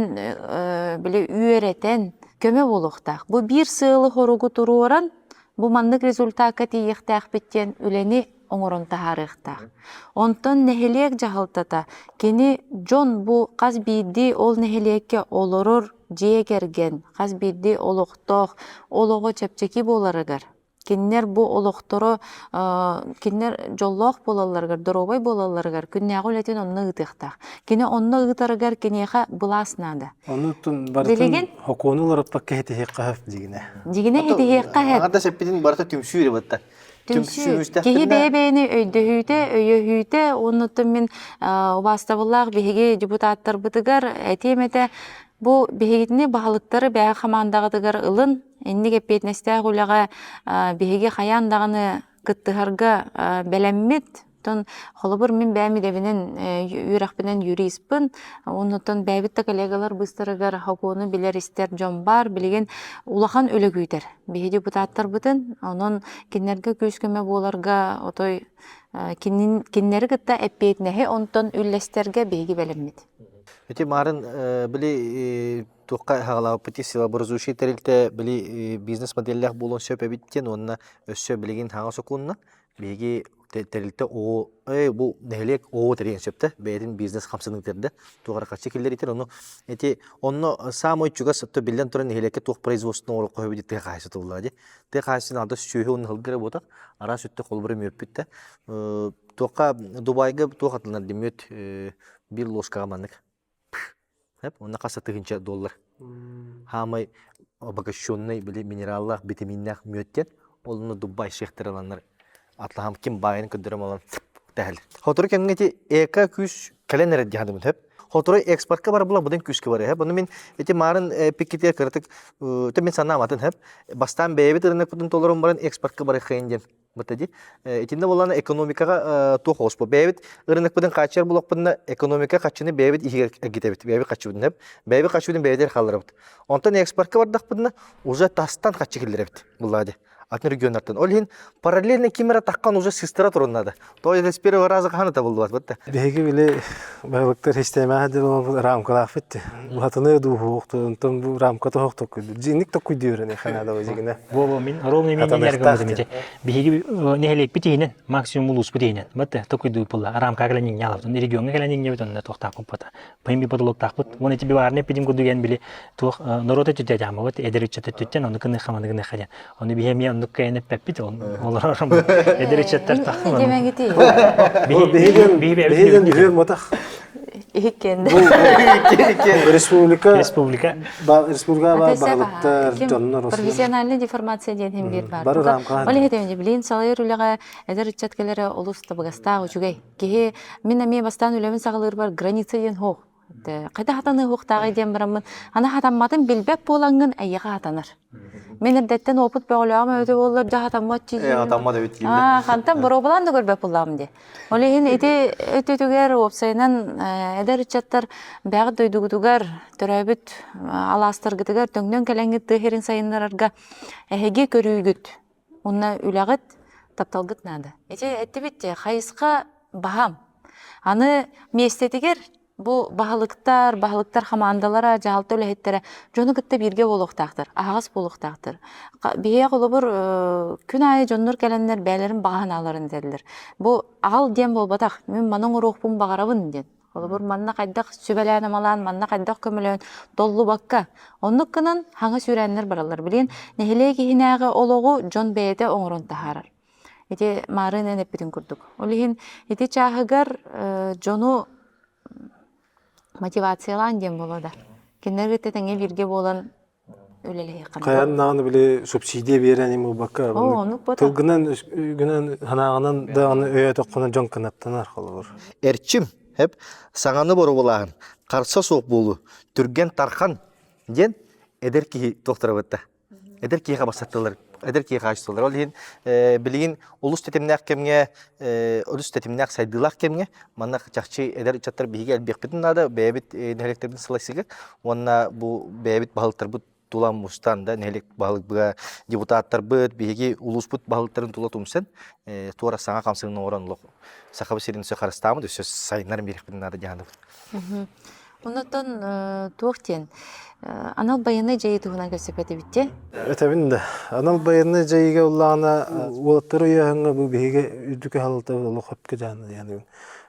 били үөрэтэн көмө буолуохтаах. Бу биир сыалы-соругу туруоран, бу маннык результакка тиийиэхтээхпит диэн үлэни оҥорон таһаарыахтаах. Онтон нэһилиэк дьаһалтата кини дьон бу хас биирдии ол нэһилиэккэ олорор дьиэ кэргэн, хас биирдии олохтоох олоҕо чэпчэки буоларыгар Кинилэр бу олохторо кинилэр дьоллоох буолалларыгар, доруобай буолалларыгар күннээҕи үлэтин онно ыытыахтаах. Кини онно ыытарыгар киниэхэ былаас наада. Онутун барытын хокуону уларыппакка хитиһиэххэ сөп дигинэ. Дигинэ хитиһиэххэ сөп. Аҥардас эппитин барыта түмсүү эрэ батта. Түмсүү. Киһи бэйэ-бэйэни өйдөһүүтэ, өйөһүүтэ, оннуттан мин убаастабыллаах биһиги депутаттарбытыгар этиэм этэ, бу биһигитини баһылыктары бэйэ хамаандаҕытыгар ылын, Инник эппиэтинэстээх үлэҕэ биһиги хайаан даҕаны кыттыһарга бэлэммит. Оттон холобур мин бэйэм идэбинэн үөрэхпинэн юриспын, оннуттан бэйэбит да коллегалар быыстарыгар сокуону билэр-истэр дьон баар. Билигин улахан үлэ күүтэр биһи депутаттарбытын. Онон кинилэргэ күүс-көмө буоларга отой кинилэри кытта эппиэтинэһи онтон үллэстэргэ биһиги бэлэммит. Ити марын били туохха хаҕалаабыппыт силообразующай тэрилтэ били бизнес моделлээх буолуон сөп эбит диэн уонна өссө билигин хаҥа сокуонна биһиги тэрилтэ оо бу нэһилиэк оо тэрийэн сөп да бэйэтин бизнес хамсаныы тэрдэ туох эрэ харчы киллэритин ону ити онно саамай чугас то биллэн туран нэһилиэккэ туох производствоны оҥоруохха сөбүй тыа хаһаайыстыбата буоллаҕа дии тыа хаһаайыстыбатын алда сүөһү уонна сылгы эрэ буотах араас өттө холобура мүөппүт да туохха Дубайга туох атыланар дии мүөт биир ложкаҕа маннык Уонна хас да тыһыынча доллар. Хаамай обогащенный били минераллаах, битэмииннээх мүөт диэн. Ол онно Дубай шейхтэр ыланнар атлаһам ким баайын көрдөрөм ылан тэһэл. Хотору кэмҥэ ити эко күүс кэлэн эрэр дии саныыбын сөп. Хотору экспортка бар була быдан күүскэ барыа. Бұны мин ити маарын пиккитигэр кыратык те мин санаам атын хөп. Бастаан бэйэбит ырынакпытын толорон баран экспортка барыаххайын диэн Быта дии. Итиннэ буоллаҕына экономикаҕа туох оҕуспу. Бэйэбит ырыныкпытын хааччыйар буолуохпутуна экономика хаччыны бэйэбит иһигэр эргитэбит. Бэйэбит хаччыбытын сөп. Бэйэбит хаччыбытын бэйэтигэр хаалларабыт. Онтон экспортка бардахпытына уже тастан хаччы киллэрэбит буллаа дии. Атын регионнартан. Ол иһин параллельно ким эрэ таххан уже сыстара турун надо. То есть с первого раза хаһан табыллыбат бытта. Биһиги били баһылыктар систиэмэҕэ дьыл рамкалаахпыт Улатыны дууһуохту, онтон бу рамка тоһохтокку. Дьиҥник токкуйдуурун ханаада дьигинэ. Бу мин ровно мин нергаммытым ити. Биһиги нэһилиэкпит иһинэн, максимум улууспут иһинэн. Бат токуйдуу буолла. Рамка кэлэн иҥнялабыт. Региоҥҥа кэлэн иҥнэбит онно туохтаахпыт бата. Пойми потолоктаахпыт. Уон ити биварный эпидем курдук эн били туох норуот өттүттэ дьаамабыт, эдэр ыччат өттүттэн ону кыныха маны кыныха диэн. Ону биһи эмиэ оннук кэйэн эппэппит, олорор эдэр ыччаттар таххан. Димэҥити. Биһиги биһиги мотах. Иһиккиэн. Республика Республика республика баһылыктар дьоннор Профессиональная деформация диэн иһин биир баар. Ол иһитэ билин салайар үлэҕэ эдэр ыччат кэлэрэ олус табыгастаах үчүгэй. Киһи мин эмиэ бастаан үлэбин саҕалыырбар граница диэн суох. Хайда хатаныахтааҕый диэн бараммын, аны хатамматын билбэт буолаҥҥын эйиэхэ хатанар. Мин эрдэттэн опыт бөҕөлөөҕүм эбитэ буоллар, дьэ хатаммат дии. Э, хатаммат эбит диибин. Аа, хантан боруобалаан да көрбөт буоллаҕым дии. Ол иһин ити өттүтүгэр уопсайынан эдэр ыччаттар бэҕэ дойдугутугар, төрөөбүт алаастаргытыгар төҥнөн кэлэҥҥит тыа сирин сайыннарарга эһиги көрүүгүт уонна үлэҕит, тапталгыт наада. Ити эттибит хайысха баһаам. Аны миэстэтигэр бу баһылыктар, баһылыктар хамаандалара, дьаһалта үлэһиттэрэ дьону кытта бииргэ буолуохтаахтар, аһаҕас буолуохтаахтар. Биһиэхэ холобур күн аайы дьоннор кэлэннэр бэйэлэрин баҕа санааларын этэллэр. Бу аҕал диэн буолбатах, мин маны оҥоруохпун баҕарабын диэн. Холобур, манна хайдах сүбэлээн-амалаан, манна хайдах көмөлөөн толлубакка, оннук гынан хаҥа сүүрээннэр бараллар. Билигин нэһилиэк иһинээҕи олоҕу дьон бэйэтэ оҥорон таһаарар. Ити маарыын эн эппитин курдук. Ол иһин ити чааһыгар дьону мотивациялаан диэн буолуо да. Кинилэр кытта тэҥҥэ бииргэ буолан үлэлэһиэххэ. Хайан даҕаны били субсидия биэрэн им ылбакка тылгынан үгүнэн санааҕынан даҕаны өйөөтөххүнэ дьон кынаттанар холобур. Эрчим, хэп, саҥаны боруобалааһын, харса суох буолуу, түргэн тархан диэн эдэр киһи туохтарабытта. Эдэр киһиэхэ бастаттылар, эдэр киһиэхэ хаачыстылар. Ол иһин билигин олус тэтимнээх кэмҥэ, олус тэтимнээх сайдыылаах кэмҥэ манна чахчы эдэр ыччаттар биһиги элбиэхпитин наада, бэйэбит нэһилиэктэрбитин салайсыга уонна бу бэйэбит баһылыктарбыт тула мустан да нэһилиэк баһылыга депутаттарбыт, биһиги улууспут баһылыктарын тула тумсэн туора саҥа хамсыгын оҥорон олох Сахабыт сирин өссө харыстааммыт, өссө сайыннаран биэриэхпитин наада дьаһанабыт. Оннуттан туох диэн анал байыаннай дьайыы туһунан кэпсэппэтибит дии. Этэбин да, анал байыаннай дьайыыга ыллаҕына уолаттары өйөөһүҥҥэ бу биһиги үрдүкү халалтабыт олох өпкө дьаһанна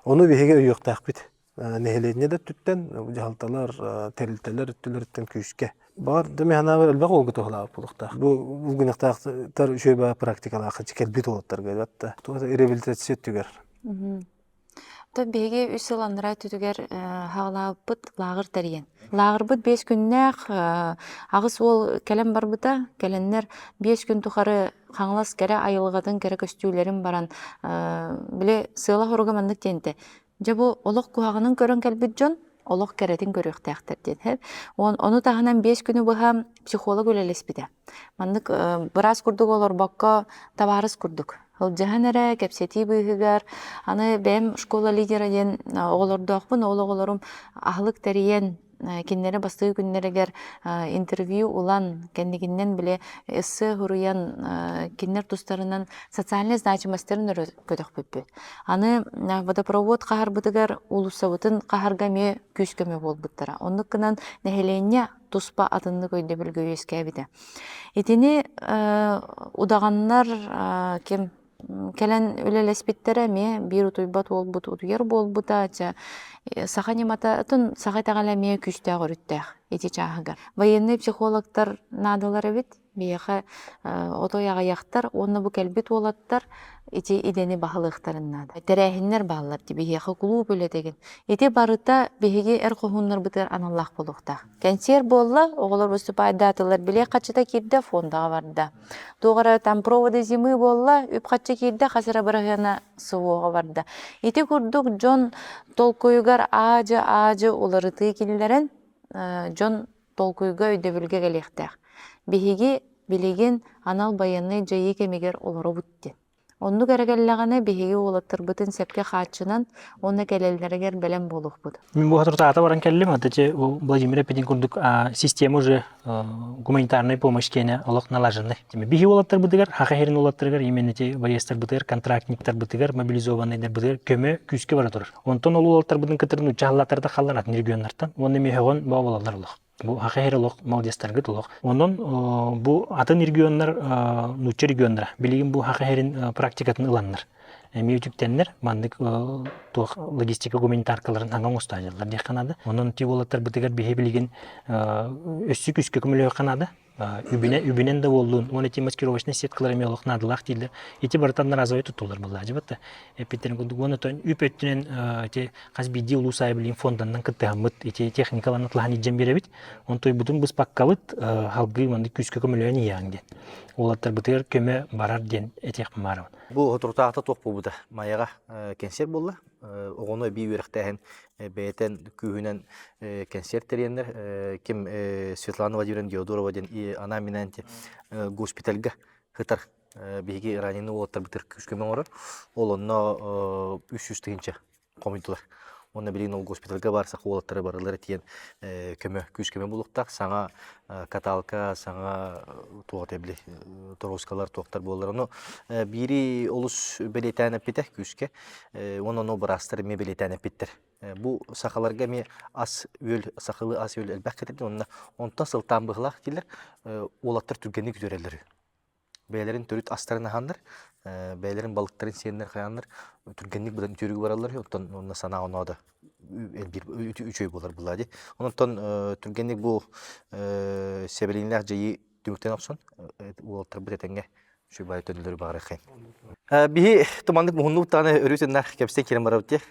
Ону биһиги өйүөхтээхпит. Нэһилиэнньэ да өттүттэн, дьаһалталар, тэрилтэлэр өттүлэриттэн күүскэ. Баҕар да мин санаабар элбэх уолга туһалаабыт буолуохтаах. Бу булгунньахтаахтар үчүгэй практикалаах кэлбит уолаттарга батта. Реабилитация өттүгэр. Оттон биһиги үс сыл анараа өттүтүгэр хаалаабыппыт лааҕыр тэрийэн. Лааҕырбыт биэс күннээх аҕыс уол кэлэн барбыта. Кэлэннэр биэс күн тухары Хаҥалас кэрэ айылҕатын кэрэ көстүүлэрин баран били сыала-соруга маннык диэн этэ. Дьэ бу олох куһаҕанын көрөн кэлбит дьон олох кэрэтин көрүөхтээхтэр диэн. Ону таһынан биэс күнү быһа психолог үлэлэспитэ. Маннык быраас курдук олорбокко табаарыс курдук сылдьыһан эрэ кэпсэтии быыһыгар аны бэйэм школа лидера диэн оҕолордоохпун ол оҕолорум аһылык тэрийэн кинилэри бастакы күннэригэр интервью ылан кэнникинэн били эссе суруйан кинилэр тустарынан социальнай значимостарын өрө көтөхпүппүт. Аны водопровод хаһарбытыгар уулуссабытын хаһарга эмиэ күүс-көмө буолбуттара. Оннук гынан нэһилиэнньэ туспа атыннык өйдөбүлгэ үөскээбитэ. Итини удаҕаннар ким кэлэн үлэлэспиттэрэ эмиэ биир утуйбат уолбут утуйар буолбута чэ саха ньымата атын саха итэҕэлэ эмиэ күүстээх өрүттээх ити чааһыгар. Военнай психологтар наадалар эбит биһиэхэ отой аҕыйахтар уонна бу кэлбит уолаттар ити идэни баһылыахтарын наада. Тэрээһиннэр бааллар дии биһиэхэ кулууп үлэтигин. Ити барыта биһиги эр хоһууннарбытыгар аналлаах буолуохтаах. Кэнсиэр буолла, оҕолор выступайдаатылар, билиэт харчыта киирдэ, фондаҕа барда. Туох эрэ там проводы зимы буолла, үп-харчы киирдэ, хас эрэ бырыһыана СВО-ҕа барда. Ити курдук дьон толкуйугар аадьы-аадьы уларытыы киллэрэн, дьон толкуйга, өйдөбүлгэ кэлиэхтээх. Биһиги билигин анал байыаннай дьайыы кэмигэр олоробут диэн. Оннук эрэ кэллэҕинэ биһиги уолаттарбытын сөпкө хааччынан уонна кэлэллэригэр бэлэм буолуохпут. Мин бу соторутааҕыта баран кэллим, ата Владимир эппитин курдук система уже гуманитарной помощь киэнэ олох налаженный. Биһи уолаттарбытыгар, хаха иһэрин уолаттарыгар, именно эти байыастарбытыгар, контрактниктарбытыгар, мобилизованныйдарбытыгар көмө күүскэ бара турар. Онтон ол уолаттарбытын кытары нуучча халлааттарда халлар атын регионнартан уонна эмиэ баа болаллар олох. Бу хаха иһэр олох молодецтаргыт олох. Онон бу атын регионнар нуучча регионнара билигин бу хаха иһэрин практикатын ыланнар. Эмиэ үтүктэннэр маннык туох логистика гуманитаркаларын аҥа оҥостаадьаллар диэххэ наада. Онон ти уолаттарбытыгар биһи билигин өссө күүскэ көмөлөһүөххэ наада. Үбүнэн, үбүнэн да буоллун, уонна ити маскировочнай сеткалар эмиэ олох наадалаах дииллэр. Ити барыта одноразовый туттуллар буоллаачыбыт да. Эппиттэрин курдук уонна оттон үп өттүнэн ити хас биирдии улуус аайы билигин фонданан кыттыһаммыт ити техникаларын атлаһан илдьэн биэрэбит. Онтуйбутун быспаккабыт халгыы маннык күүскэ көмөлөөн иһиэҕиҥ диэн. Уолаттарбытыгар көмө барар диэн этиэхпин баарабын. Бу соторутааҕыта туох буолбута? Майаҕа кэнсиэр буолла. Оҕону эбии үөрэхтээһин бэйэтин күүһүнэн кэнсиэр тэрийэннэр ким Светлана Владимировна Диодорова диэн анаан минээн госпитальга сытар биһиги раненый уолаттарбытыгар күүс-көмө оҥорор. Ол онно 300 тыһыынча хомуйдулар. Уонна билигин ол госпитальга баар саха уолаттара барылара тиийэн көмө, күүс-көмө булуохтаах. Саҥа каталка, саҥа туох били торуоскалар, туохтар буоллар. Ону биири олус бэлиэтээн эппитэ күүскэ. Уонна ону быраастар эмиэ бэлиэтээн эппиттэр. Бу сахаларга эмиэ ас-үөл, сахалыы ас-үөл элбэх кэтэрдин уонна онтон сылтаан быһылаах дииллэр. Уолаттар түргэнник үтүөрэллэр үһү. Бэйэлэрин төрүт астарын аһааннар, бэйэлэрин балыктарын сиэннэр хайааннар түргэнник быдан үтүөрүгү бараллар үһү, оттон онно санаа оноо да элбиир үчүгэй буолар буоллаа дии. Онтон түргэнник бу сэбилииннээх дьайыы түмүктэн охсон уолаттарбыт этэҥҥэ үчүгэй баайы төннөлөрү баҕарыаххайын. Биһи туманнык муһуннубут даҕаны өрүү тыннаах кэпсэтэн киирэн барабыт дии.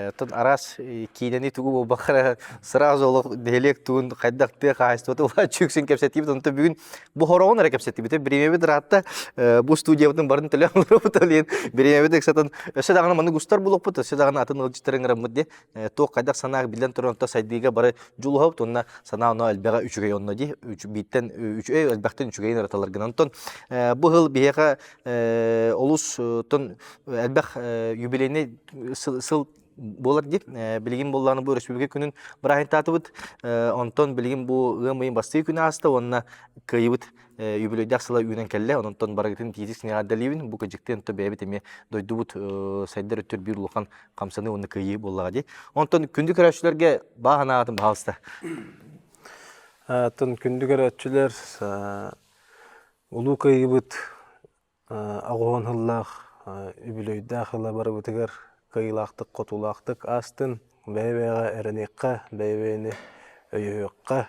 Оттон араас киинэни тугу буолбакка сразу олох нэһилиэк тугун хайдах тыа хаһаайыстыбата улааччы үксүн кэпсэтиибит. Онтон бүгүн бу хороҕун эрэ кэпсэттибит. Бириэмэбит ыраатта бу студиябытын барын төлөөн олоробут олиен бириэмэбит ыксатан өссө даҕаны маннык устар булуохпут, өссө даҕаны атын ыалдьыттары ыҥыраммыт дии. Туох хайдах санаах биллэн туран онто сайдыыга бары дьулуһабыт уонна санаа онно элбэҕэ үчүгэй онно дии. Бииртэн үчүгэй элбэхтэн үчүгэйин ыраталаргын. Онтон бу сыл биһиэхэ олус тон элбэх юбилейный сыл буолар диир. Билигин буоллаҕына бу өрөспүүбүлүкэ күнүн бырааһынтаатыбыт. Онтон билигин бу ыам ыйын бастыы күнэ ааста уонна кыайыбыт юбилейдаах сыла үүнэн кэллэ. Онтон барыгытын тиитик сиҥэҕэрдэлиибин. Бу кыдьыктыы онтон бэйэбит эмиэ дойдубут сайдар өттүгэр биир улахан хамсаныы уонна кыайыы буоллаҕа дии. Онтон күндү көрөөччүлэргэ баа санааҕытын баһаалыста. Оттон күндү көрөөччүлэр Улуу Кыайыыбыт аҕыһуон сыллаах үбүлүөйдээх ыла барыбытыгар кыайыылаахтык-хотуулаахтык аастын, бэйэ-бэйэҕэ эрэниэххэ, бэйэ-бэйэни өйөһүөххэ.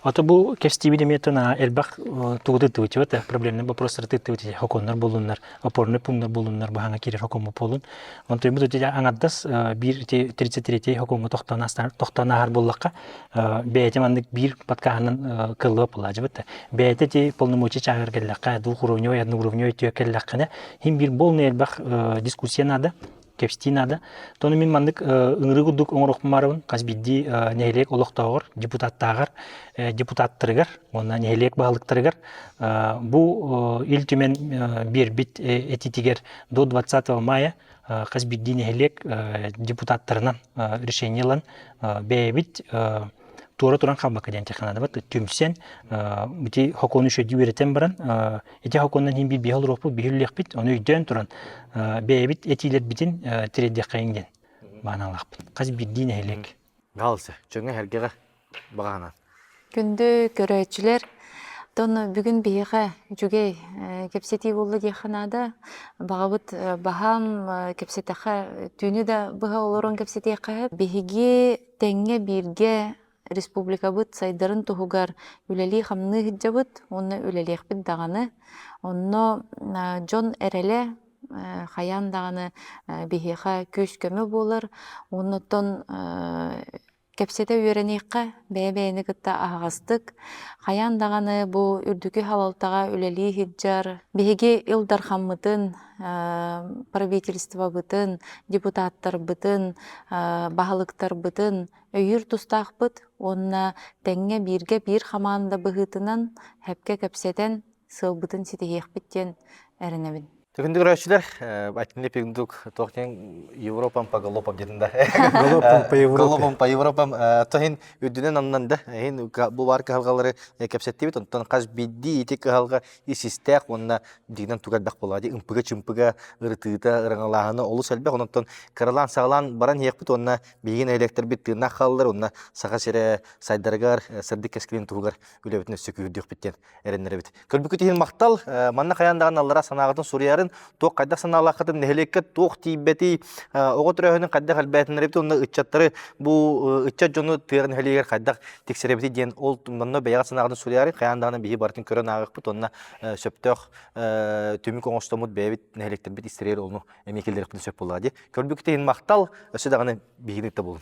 Ото бу кэстиибит эмиэ элбэх тугу тыттыбыт проблемный вопростары тыттыбыт хоконнор булуннар, опорный пунктар булуннар баһаҥа киирэр хокомму буолун. Онтон бу аҥардас биир 33 хокоҥҥо тохтоон ааһар буоллахха бэйэтэ маннык биир подкаһынан кыллыа буолаачыбыт бэйэтэ ти полномочия чааһыгар кэллэххэ двухуровневой одноуровневой өттүгэр кэллэххинэ хин биир полный элбэх дискуссия надо кэпсэтии надо тону мин маннык ыҥырыы курдук оҥоруохпун хас биирдии нэһилиэк олохтооҕор депутаттааҕар депутаттарыгар уонна нэһилиэк баһылыктарыгар бу Ил Түмэн биэрбит этиитигэр до 20 мая хас биирдии нэһилиэк депутаттарынан решение ылан бэйэбит туора туран хаалбакка диэн технологиябыт түмсэн ити хокуону үчүгэйдик үөрэтэн баран ити хокуоннан иһин биир биһи олоруохпут биһи үлэлиэхпит ону өйдөөн туран бэйэбит этиилэрбитин тириэрдиэххэйиҥ диэн бааналаахпыт хас биирдии нэһилиэк Галса, чөҥө-сэргэҕэ баҕаһынан. Күндү көрөөччүлэр, тон бүгүн биһиэхэ үчүгэй кэпсэтии буолла диэххэ наада. Баҕабыт баһаам кэпсэтэххэ түүнү да быһа олорон кэпсэтиэххэ Биһиги тэҥҥэ бииргэ республикабыт сайдарын туһугар үлэлии-хамныы сылдьабыт уонна үлэлиэхпит даҕаны. Онно дьон эрэлэ хайаан даҕаны биһиэхэ күүс-көмө буолар. Оннуттан кэпсэтэ үөрэниэххэ, бэйэ-бэйэни кытта аһаҕастык, хайаан даҕаны бу үрдүкү салалтаҕа үлэлии сылдьар биһиги Ил Дархаммытын, правительствобытын, депутаттарбытын, баһылыктарбытын өйүүр тустаахпыт уонна тэҥҥэ бииргэ биир хамаанда быһыытынан сөпкө кэпсэтэн сыалбытын ситиһиэхпит диэн эрэнэбин. Күндү көрөөччүлэр, айтынды пигдук туох диэн Европам по галопам диэтин да. Галопом по Европе. Галопом по Европам тоһин үрдүнэн аннан да эһин бу бар кыһалҕалары кэпсэттибит онтон хас биирдии ити кыһалҕа ис истээх уонна дигинэн туга элбэх буолаа ди ымпыга-чымпыга ырытыыта ырыҥалааһына олус элбэх онтон кыралаан саҕалаан баран иһиэхпит уонна биһиги нэһилиэктэрбит тыыннаах хааллар уонна Саха сирэ сайдарыгар сырдык кэскилин туһугар үлэбитин өссө күүһүрдүөхпүт диэн эрэннэрэбит. Көрбүккүт иһин махтал. Манна хайаан даҕаны аллара санааҕытын суруйарын, туох хайдах санаалааххытын, нэһилиэккэ туох тиийбэтий, оҕо төрөөһүнүн хайдах элбээтиннэрэбит уонна ыччаттары бу ыччат дьону тыа нэһилиэгэр хайдах тиксэрэбитий диэн ол манна бэйэҕит санааҕытын суруйарын хайаан даҕаны биһи барытын көрөн ааҕыахпыт уонна сөптөөх түмүк оҥостоммут бэйэбит нэһилиэктэрбит истэригэр ону эмиэ киллэриэхпитин сөп буоллаҕа дии. Көрбүккүт иһин махтал. Өссө даҕаны биһигини кытта буолун.